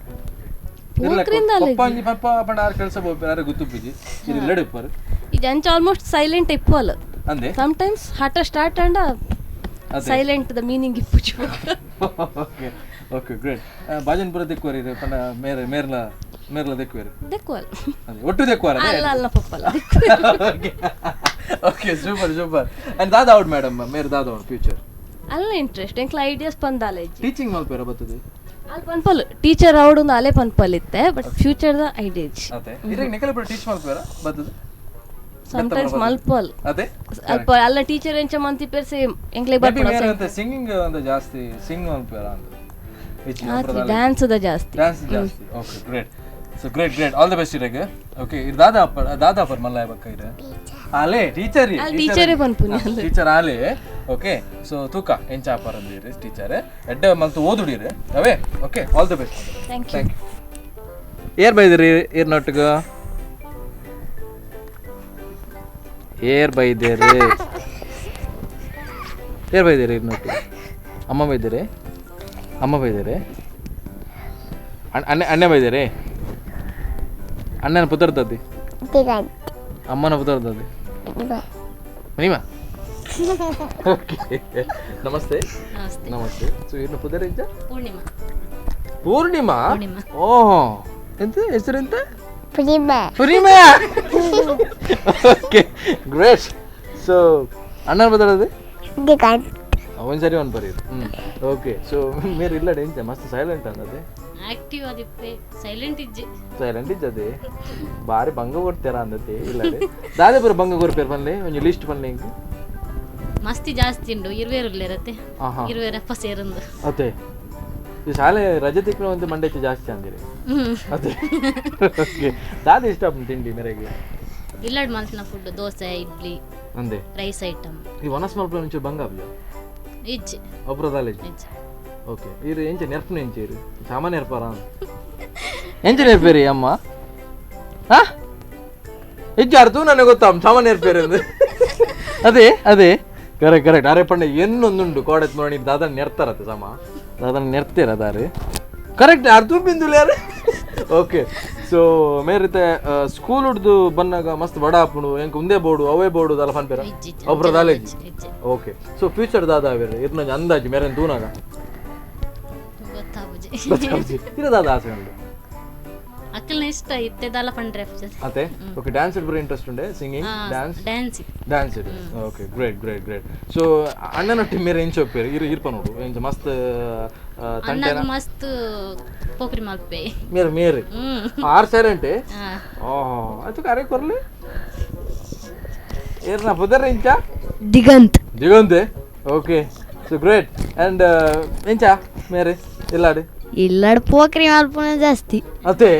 ಪೋಕ್ರಿಂದ ಅಲ್ಲ. ಪಪ್ಪ ಒಂಜಿ ಪಪ್ಪ ಪಂಡ ಆರ್ ಕೆಲಸ ಪೋಪೆರ್ ಆರ್ ಗೊತ್ತುಪ್ಪಿಜಿ ಇರ್ ಇಲ್ಲಡು ಇಪ್ಪರು. ಇದು ಅಂಚ ಆಲ್ಮೋಸ್ಟ್ ಸೈಲೆಂಟ್ ಇಪ್ಪಲ್. ಅಂದೆ ಸಮ್ ಟೈಮ್ಸ್ ಹಠ ಸ್ಟಾರ್ಟ್ ಅಂಡ silent the meaning ಇಪ್ಪುಜು. Okay okay great. ಬಾಜನ್ ಪೂರ ದೆಕ್ಕುವರಿ ಪಂಡ ಮೇರೆ ಮೇರ್ಲ ಮೇರ್ಲ ದೆಕ್ಕುವೆರ್? ದೆಕ್ಕುವಲ್. ಅದೇ ಒಟ್ಟು ದೆಕ್ಕುವರ? ಅಲ್ಲ ಅಲ್ಲ ಪಪ್ಪಲ್ಲ. Okay okay super super. And ದಾದ ಔಟ್ ಮೇಡಮ್ ಮೇರ್ ದಾದ ಔಟ್ ಫ್ಯೂಚರ್? ಅಲ್ಲ ಇಂಟ್ರೆಸ್ಟ್ ಎಂಕ್ಲ ಐಡಿಯಾಸ್ ಪಂದಾಲ ಇಜ್ಜಿ. ಟೀಚಿಂಗ್ ಮಲ್ಪೆರ ಬರ್ತದೆ? ಅಲ್ಲಿ ಪನ್ಪಲ್ ಟೀಚರ್ ಅವಡು ಒಂದು ಅಲೆ ಪನ್ಪಲ್ ಇತ್ತೆ ಬಟ್ ಫ್ಯೂಚರ್ the idea ಇಜ್ಜಿ. ಅದೇ ಇರೆಗ್ ನಿಕಲ ಪೂರ ಟೀಚ್ ಮಲ್ಪೆರ ಬರ್ತದೆ? ಸಮ್ ಟೈಮ್ಸ್ ಮಲ್ಪಲ್. ಅದೇ ಅಲ್ಪ ಅಲ್ಲ ಟೀಚರ್ ಎಂಚ ಮಂತಿಪೇರ್ ಸೇಮ್ ಎಂಕ್ಲೆ ಮೇಬಿ ಬರ್ಪುನ ಮೇರೆ ಅಂತ ಸಿಂಗಿಂಗ್ ಅಂತ ಜಾಸ್ತಿ ಸಿಂಗ್ ಮಲ್ಪೆರ ಅಂತ ಡ್ಯಾನ್ಸ್ the ಜಾಸ್ತಿ. ಡ್ಯಾನ್ಸ್ ಜಾಸ್ತಿ. Okay great. So great great all the best ಇರೆಗ್. Okay ಇರ್ ದಾದಾ ಅಪ್ಪರ್ ದಾದಾ ಅಪ್ಪರ್ ಮಲ್ಲಾಯ ಬಕ್ಕ ಇರ ಆಲೆ ಟೀಚರ್. ಅಲ್ಲಿ ಟೀಚರೇ ಪನ್ಪುನಿ ಅಲ್ಲ. ಟೀಚರ್ ಆಲೆ. ಓಕೆ ಸೊ ತೂಕ ಎಂಚ ಅಪ್ಪರ್ ಅಂದಿರಿ ಟೀಚರ್ ಎಡ್ಡೆ ಮಲ್ತು ಓದುಡಿರಿ ಅವೇ. Okay all the best. Thank you. Thank you. ಏರ್ ಬೈದಿರಿ ಏರ್ ನೊಟ್ಟಿಗ ಏರ್ ಬೈದೇರಿ ಏರ್ ಬೈದೇರಿ ಏರ್ ನೊಟ್ಟಿಗೆ ಅಮ್ಮ ಬೈದೇರಿ ಅಮ್ಮ ಬೈದೇರಿ ಅಣ್ಣೆ ಅಣ್ಣೆ ಬೈದೇರಿ ಅಣ್ಣನ ಪುತರ್ತತಿ ಅಮ್ಮನ ಪುತರ್ತತಿ ನಿಮ್ಮ. ಓಕೆ ನಮಸ್ತೆ. ನಮಸ್ತೆ. ನಮಸ್ತೆ. ಸೊ ಇನ್ನು ಪುದರ್ ಎಂಚ? ಪೂರ್ಣಿಮಾ. ಪೂರ್ಣಿಮಾ. ಪೂರ್ಣಿಮಾ. ಓಹೋ ಎಂತ ಹೆಸರು ಎಂತ? ಪೂರ್ಣಿಮಾ. ಪೂರ್ಣಿಮಾ. Okay great. So ಅಣ್ಣನ ಬದಲದೆ ದಿಗಂತ್. ಒಂದ್ಸರಿ ಒಂದು ಬರೀ. ಓಕೆ ಸೊ ಮೇರೆ ಇಲ್ಲ ಎಂಚ ಮಸ್ತ್ ಸೈಲೆಂಟ್ ಅಂದದೆ? ಆಕ್ಟಿವ್ ಅದಿಪ್ಪೆ ಸೈಲೆಂಟ್ ಇಜ್ಜಿ. ಸೈಲೆಂಟ್ ಇಜ್ಜದೆ ಬಾರಿ ಭಂಗ ಕೊಡ್ತೀರಾ ಅಂದತೆ ಇಲ್ಲ ದಾದೆ ಪೂರ ಭಂಗ ಕೊರ್ಪೇರು ಪನ್ಲೆ ಒಂಜಿ ಲಿಸ್ಟ್ ಪನ್ಲೆ ಇಂಕ್. ಮಸ್ತಿ ಜಾಸ್ತಿ ಉಂಡು ಇರುವೇರುಲ್ಲೇರತ್ತೆ. ಆಹಾ. ಇರುವೇರಪ್ಪ ಸೇರಂದು. ಅದೇ ಈ ಶಾಲೆ ರಜೆ ತಿಕ್ಕನ ಒಂದು ಮಂಡೆಚ್ಚ ಜಾಸ್ತಿ ಅಂದಿರಿ. ಅದೇ ಓಕೆ ದಾದೆ ಇಷ್ಟ ಆಪುಂಡು ತಿಂಡಿ ಮೇರೆಗೆ? ಇಲ್ಲಾಡ್ ಮಲ್ತಿನ ಫುಡ್ ದೋಸೆ ಇಡ್ಲಿ ಅಂದೆ ರೈಸ್ ಐಟಮ್. ಈ ಒನಸ್ ಮಲ್ಪುನ ಒಂಚೂರು ಭಂಗ ಆಪುಜ? ಇಜ್ಜಿ. ಒಬ್ರ ದಾಲ ಇಜ್ಜಿ. ಇಜ್ಜಿ. ಓಕೆ ಇರು ಎಂಚ ನೆರ್ಪುನ ಎಂಚ ಇರು ಸಾಮಾನ್ಯ ನೆರ್ಪಾರ ಎಂಚ ನೆರ್ಪೇರಿ ಅಮ್ಮ? ಹಾ ಇಜ್ಜಿ ಅರ್ಥ ನನಗೆ ಗೊತ್ತಾ ಸಾಮಾನ್ಯ ನೆರ್ಪೇರಿ ಅಂದು. ಅದೇ ಅದೇ ಕರೆಕ್ಟ್ ಕರೆಕ್ಟ್. ಅರೆ ಪಂಡ ಎನ್ನೊಂದುಂಡು ಕೋಡತ್ ನೋಡಿ ದಾದನ್ ನೆರ್ತಾರತ್ತೆ ಸಮ ದಾದನ್ ನೆರ್ತೀರ ದಾರಿ ಕರೆಕ್ಟ್ ಅರ್ಧ ಬಿಂದುಲ ಯಾರು. ಓಕೆ ಸೊ ಮೇರಿತೆ ಸ್ಕೂಲ್ ಹುಡ್ದು ಬನ್ನಾಗ ಮಸ್ತ್ ಬಡ ಆಪುಂಡು ಎಂಕ್ ಉಂದೇ ಬೋರ್ಡು ಅವೇ ಬೋರ್ಡು ದಾಲ ಫನ್ಪೇರ ಇಜ್ಜಿ ಇಜ್ಜಿ. ಒಬ್ರ ದಾಲ ಇಜ್ಜಿ. ಇಜ್ಜಿ. Okay so future ದಾದ ಅವೇರು ಇರ್ನ ಅಂದಾಜು ಮೇರೆನ್ ತೂನಾಗ ಗೊತ್ತಾಪುಜಿ. ಗೊತ್ತಾಪುಜಿ. ಇರ ದಾದ ಆಸೆ ಉಂಡು? ಅಕ್ಕಲ್ನ ಇಷ್ಟ ಇತ್ತೆ ದಾಲ ಪಂಡ್ರೆ ಅತೆ ಓಕೆ ಡ್ಯಾನ್ಸ್ ಪೂರ ಇಂಟ್ರೆಸ್ಟ್ ಉಂಡೆ? Singing dance dance dance ಇದೆ. Okay great great great. So ಅಣ್ಣನೊಟ್ಟಿ ಮೇರೆ ಎಂಚ ಒಪ್ಪೇರು ಇರು ಇರ್ಪ ನೋಡು ಎಂಚ ಮಸ್ತ್ ತಂಟೆನ ಅಣ್ಣಗ್ ಮಸ್ತ್ ಪೋಕ್ರಿ ಮಲ್ಪೆ ಮೇರೆ ಮೇರೆ ಆರು ಸೈಲೆಂಟ್. ಓಹೋ ಅದು ಕರೆ ಕೊರ್ಲಿ ಏರ್ನ ಪುದರ್ ಎಂಚ? Diganth. ದಿಗಂತೆ. Okay so great. And ಎಂಚ ಮೇರೆ ಇಲ್ಲಾಡು? ಇಲ್ಲಾಡ್ ಪೋಕ್ರಿ ಮಲ್ಪುನ ಜಾಸ್ತಿ. ಅತೆ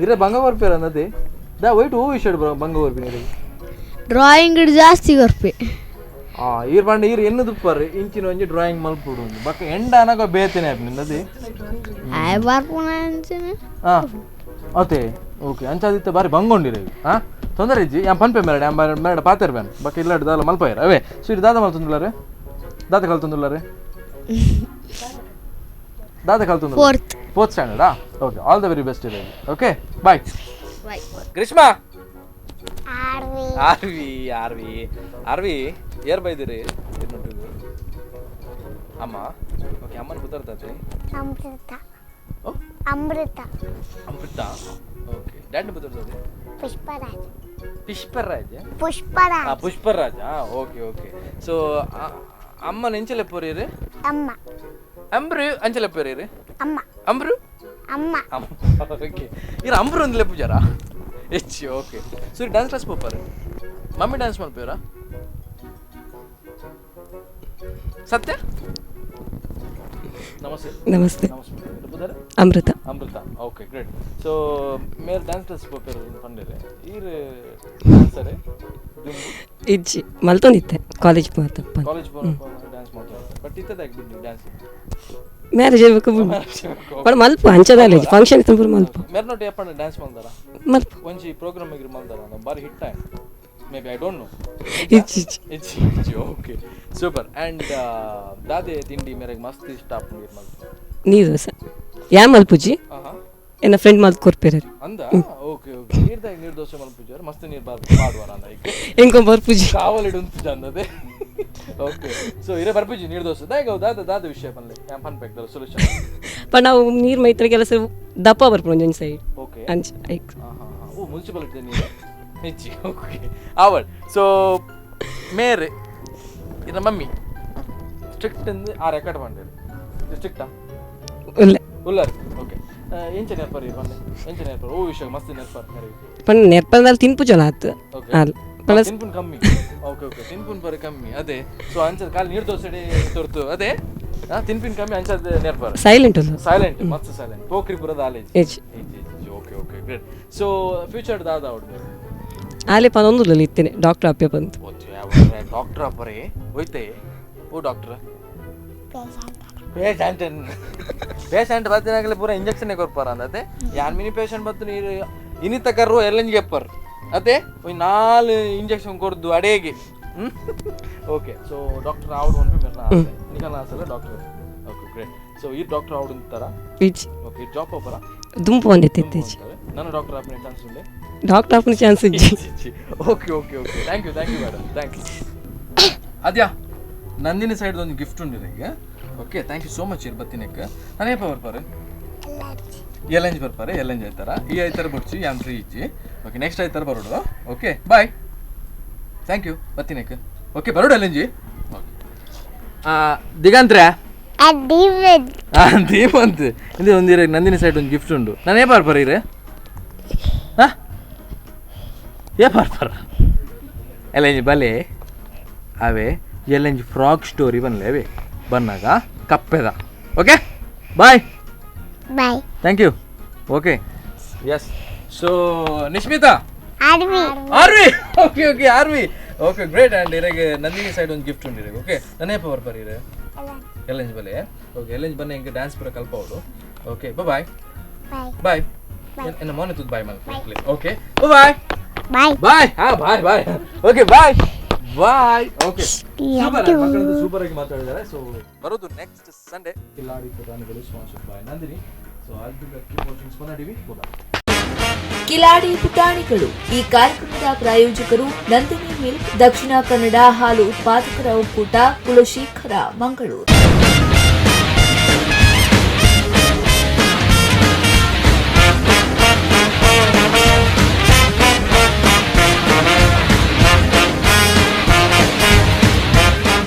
ಇರ ಬಂಗ ಕೊರ್ಪೇರ ಅಂದತೆ ದಾ ವೈಟ್ ಹೂ ಇಶಡ್ ಬಂಗ ಕೊರ್ಪಿನ ಡ್ರಾಯಿಂಗ್ ಜಾಸ್ತಿ ಕೊರ್ಪೆ. ಈರ್ ಪಂಡ ಈರ್ ಎನ್ನು ತುಪ್ಪರ್ ಇಂಚಿನ ಒಂಜಿ ಡ್ರಾಯಿಂಗ್ ಮಲ್ಪುಡು ಒಂದು ಬಕ್ಕ ಎಂಡ ಅನಗ ಬೇತನೆ ಆಪ್ನಿ ನದಿ ಆಯ್ ಬರ್ಪುನ ಅಂಚನೆ. ಹಾ ಅತೆ ಓಕೆ ಅಂಚಾದಿತ್ತ ಬಾರಿ ಬಂಗೊಂಡಿರ ಹಾ ತೊಂದರೆ ಇಜ್ಜಿ ಯಾನ್ ಪನ್ಪೆ ಮೇರಡ ಯಾನ್ ಮೇರಡ ಪಾತೆರ್ ಬೇನ್ ಬಕ್ಕ ಇಲ್ಲಾಡು ದಾಲ ಮಲ್ಪಾಯರ ಅವೇ. ಸೊ ಇರು ದಾದ ಮಲ್ತೊಂದುಲ್ಲಾರೆ ದಾದ ಕಲ್ತೊಂದುಲ್ಲಾರೆ ದಾದ ಕಲ್ತೊಂದು? ಫೋರ್ತ್. ಫೋರ್ತ್ ಸ್ಟ್ಯಾಂಡರ್ಡಾ? Okay all the very best ಇದೆ. Okay bye. Bye. Grishma. RV. RV RV RV ಏರ್ ಬೈದಿರಿ ಅಮ್ಮ. ಓಕೆ ಅಮ್ಮನ ಪುತರ್ತತೆ? ಅಮೃತ. ಓ? ಅಮೃತ. ಅಮೃತ. ಓಕೆ ಡ್ಯಾಡ್ ಪುತರ್ತತೆ? Pushparaj. Pushparaj. Pushparaj. Pushparaj. Okay okay. So ಅಮ್ಮನ ಎಂಚಲೆ ಪೋರಿರಿ? ಅಮ್ಮ. ಅಂಬ್ರು ಅಂಚಲೆ ಪೋರಿರಿ? ಅಮ್ಮ. ಅಂಬ್ರು ಅಮ್ಮ. ಓಕೆ ಇರ ಅಂಬ್ರು ಒಂದು ಲೆಪ್ಪುಜಾರಾ ಹೆಚ್ಚು. Okay so dance class ಪೋಪಾರು mummy dance ಮಲ್ಪೇರಾ? ಸತ್ಯ ನಮಸ್ತೆ. ನಮಸ್ತೆ. ನಮಸ್ತೆ. Amrita. Amrita. Okay great. So ಮೇರ್ ಡ್ಯಾನ್ಸ್ ಕ್ಲಾಸ್ ಪೋಪೇರು ಪಂಡೇರೆ ಈರ್ ಡ್ಯಾನ್ಸರೇ? ಇಜ್ಜಿ ಮಲ್ತೊಂದಿತ್ತೆ ಕಾಲೇಜ್ ಮಾತ. ಕಾಲೇಜ್ ಡ್ಯಾನ್ಸ್ ಮಾಡ್ತಾರೆ. ಬಟ್ ಇತ್ತದಾಗ ಬಿಡ್ನಿ ಡ್ಯಾನ್ಸ್. ಮ್ಯಾರೇಜ್ ಆಗ್ಬೇಕು ಬಟ್ ಮಲ್ಪ ಅಂಚದಾಲೆ ಫಂಕ್ಷನ್ ಇತ್ತು ಪೂರ ಮಲ್ಪ. ಮೆರ್ನೋಟಿ ಅಪ್ಪಣ್ಣ ಡ್ಯಾನ್ಸ್ ಮಲ್ದಾರ? ಮಲ್ಪ. ಒಂಜಿ ಪ್ರೋಗ್ರಾಮ್ ಆಗಿರ್ ಮಲ್ದಾರ, ಬಾರಿ hit time, maybe, I don't know. ಇಚ್ಚಿ ಇಚ್ಚಿ. ಇಚ್ಚಿ ಇಚ್ಚಿ. Okay, super. ಆ್ಯಂಡ್ ದಾದೆ ತಿಂಡಿ ಮೇರೆಗೆ ಮಸ್ತ್ ಇಷ್ಟ ಆಪುಂಡು ಇರ್ ಮಲ್ಪ? ನೀರು ದೋಸೆ ಯಾ ಮಲ್ಪುಜಿ. ಆಹಾ. ಎನ್ನ ಫ್ರೆಂಡ್ ಮಲ್ತ್ ಕೊರ್ಪೇರು. ಅಂದ, ಓಕೆ ಓಕೆ. ನೀರ್ದಾಗ ನೀರು ದೋಸೆ ಮಲ್ಪುಜಾರ? ಮಸ್ತ್ ನೀರು ಬಾರ್ ಪಾಡುವಾರ ಅಂದ ಈಗ. ಎಂಕೊ ಬರ್ಪುಜಿ. ಕಾವಲಿಡು ಉಂತುಜ ಅಂದದೆ. ಓಕೆ, ಸೊ ಇರೇ ಬರ್ಪುಜಿ ನೀರು ದೋಸೆ ದಾಯಗ ದಾದ ದಾದ ವಿಷಯ ಪನ್ಲೆ, ಯಾನ್ ಪನ್ಪೆಕ್ ಸೊಲ್ಯೂಷನ್. ಪಂಡ ನಾವು ನೀರು ಮೈತ್ರ ಕೆಲಸ ದಪ್ಪ ಬರ್ಪುಂಡು ಒಂಜೊಂಜಿ ಸೈಡ್. ಓಕೆ. ಅಂಚ ಐಕ್. ಹಾಂ ಹಾಂ ಹಾಂ, ಓ ಮುನ್ಸಿಪಾಲಿಟಿ ನೀರು ಹೆಚ್ಚಿ. ಓಕೆ, ಆವಡ್. ಸೊ ಮೇರೆ ಇನ್ನ ಮಮ್ಮಿ ಸ್ಟ್ರಿಕ್ಟ್ ಅಂದ್ ಆ ರೆಕಾರ್ಡ್ ಪಂಡೇರು, ಸ್ಟ್ರಿಕ್ಟಾ? ಉಲ್ಲೆ. ಉಲ್ಲಾರ್. ಓಕೆ, ಎಂಚ ನೆರ್ಪರ್ ಇರ್ ಪಂಡೆ, ಎಂಚ ನೆರ್ಪರ್? ಓ ವಿಷಯ ಮಸ್ತ್ ನೆರ್ಪರ್ ಮೇರೆಗೆ? ಪಂಡ ನೆರ್ಪಂದಾಲ್ ತಿನ್ಪುಜಲ ಆತು. ಓಕೆ. ಅಲ್ ಪಂಡ. ತಿನ್ಪುನ್ ಕಮ್ಮಿ. ಓಕೆ ಓಕೆ, ತಿನ್ಪುನ್ ಪರ ಕಮ್ಮಿ ಅದೇ. ಸೊ ಅಂಚದ ಕಾಲು ನೀರು ದೋಸೆ ತೊರ್ತು ಅದೇ. ತಿನ್ಪಿನ್ ಕಮ್ಮಿ, ಅಂಚದ ನೆರ್ಪರ್. ಸೈಲೆಂಟ್ ಉಲ್ಲ. ಸೈಲೆಂಟ್, ಮಸ್ತ್ ಸೈಲೆಂಟ್. ಪೋಕ್ರಿ ಪುರದ ಆಲೇಜ್. ಎಚ್. Okay okay, great. ಸೊ ಫ್ಯೂಚರ್ ದಾದ ಅವಡು? ಆಲೆ ಪನೊಂದುಲ್ಲ ಇತ್ತೇನೆ, ಡಾಕ್ಟರ್ ಅಪ್ಪೆ ಬಂತು. ಡಾಕ್ಟರ್ ಅಪ್ಪರೇ ಹೋಯ್ತೆ. ಓ ಡಾಕ್ಟರ್ ಪೇಷಂಟ್, ಪೇಷಂಟ್ ಬತ್ತಿನಾಗಲೇ ಪೂರ ಇಂಜೆಕ್ಷನ್ ಕೊರ್ಪಾರ ಅಂದತೆ. ಯಾನ್ ಮಿನಿ ಪೇಷಂಟ್ ಬತ್ತು ನೀರು ಇನಿತ ಕರ್ರು ಎಲ್ಲಂಜಿಗೆ ಎಪ್ಪರ್ ಅತ್ತೆ, ಒಂಜಿ ನಾಲ್ ಇಂಜೆಕ್ಷನ್ ಕೊರ್ದು ಅಡೇಗೆ. ಓಕೆ, ಸೊ ಡಾಕ್ಟರ್ ಆವಡು ಅನ್ಪಿ ಮೆರ್ನ ಆಸೆ, ನಿಕಲ್ನ ಆಸೆ ಡಾಕ್ಟರ್. Okay, great. ಸೊ ಈ ಡಾಕ್ಟರ್ ಆವಡು ಅಂತಾರ? ಇಚ್. Okay, job ಪೋಪರ? ದುಂಪು ಒಂದಿತ್ತು ಇಚ್ಚಿ. ನಾನು ಡಾಕ್ಟರ್ ಆಪನೆ ಚಾನ್ಸ್ ಉಂಡೆ? ಡಾಕ್ಟರ್ ಆಪುನ ಚಾನ್ಸ್ ಇಜ್ಜಿ. Okay okay okay, thank you, thank you madam, thank you. ಅದ್ಯಾ ನಂದಿನಿ ಸೈಡ್ ಒಂದು ಗಿಫ್ಟ್ ಉಂಡು ಈಗ. Okay, thank you so much. ಇರ್ ಬತ್ತಿನಕ್ಕೆ. ನಾನು ಏಪ ಬರ್ಪಾರೆ? ಎಲ್ಲಂಜ್ ಬರ್ಪಾರೆ? ಎಲ್ಲಂಜ್ ಆಯ್ತಾರ? ಈ ಐತಾರ ಬಡ್ಚಿ, ಯಾನ್ ಫ್ರೀ ಇಜ್ಜಿ. ಓಕೆ, ನೆಕ್ಸ್ಟ್ ಐತಾರ ಬರೋಡು. ಓಕೆ, ಬಾಯ್, thank you ಬತ್ತಿನಕ್ಕೆ. ಓಕೆ, ಬರೋಡು ಎಲ್ಲಂಜಿ. ಓಕೆ ದಿಗಂತ್ರ. ದೀಪಂತ್ ಇಂದು ಒಂದಿರ ನಂದಿನಿ ಸೈಡ್ ಒಂದು ಗಿಫ್ಟ್ ಉಂಡು. ನಾನು ಏ ಬರ್ಪಾರ ಇರೆ? ಹಾಂ, ಏ ಬರ್ಪಾರ? ಎಲ್ಲಂಜಿ ಬಲೆ ಅವೇ ಎಲ್ಲಂಜಿ ಫ್ರಾಕ್ ಸ್ಟೋರಿ ಬನ್ಲೆ ಅವೇ ಬನ್ನಾಗ ಕಪ್ಪೆದ. Okay, bye. Bye. Thank you. Okay, yes. So Nishmitha. Arvi. Arvi. Okay okay, Arvi. Okay, great. And ಇರೆಗೆ ನಂದಿನಿ ಸೈಡ್ ಒಂದು ಗಿಫ್ಟ್ ಉಂಡು ಇರೆಗೆ. ಓಕೆ, ನಾನೇ ಬರ್ಪಾರ ಇರೆ? ಎಲ್ಲಂಜ್ ಬಲೆ. ಓಕೆ, ಎಲ್ಲಂಜ್ ಬನ್ನಿ, ಎಂಕ್ ಡ್ಯಾನ್ಸ್ ಪೂರ ಕಲ್ಪವಡು. Okay, bye. ಬಾಯ್. ಬಾಯ್. ಎನ್ನ ಮೋನೆ ತುದ್ ಬಾಯ್ ಮಲ್ಪ. Okay, bye. ಬಾಯ್. ಬಾಯ್. ಹಾ, bye bye. Okay, bye bye. Okay, super. ಮಕ್ಕಳಂತೂ ಸೂಪರ್ ಆಗಿ ಮಾತಾಡಿದ್ದಾರೆ. ಸೊ ಬರೋದು ನೆಕ್ಸ್ಟ್ ಸಂಡೇ. ಕಿಲಾಡಿ ಪ್ರಧಾನಿಗಳು ಸ್ಪಾನ್ಸರ್ಡ್ ಬೈ ನಂದಿನಿ. ಸೊ ಅದು ಕೀಪ್ ವಾಚಿಂಗ್ ಸ್ಪಂದನ ಟಿವಿ. ಬಾಯ್. ಕಿಲಾಡಿ ಪುಟಾಣಿಗಳು ಈ ಕಾರ್ಯಕ್ರಮದ ಪ್ರಾಯೋಜಕರು ನಂದಿನಿ ಮಿಲ್ಕ್, ದಕ್ಷಿಣ ಕನ್ನಡ ಹಾಲು ಉತ್ಪಾದಕರ ಒಕ್ಕೂಟ, ಕುಲಶೇಖರ, ಮಂಗಳೂರು.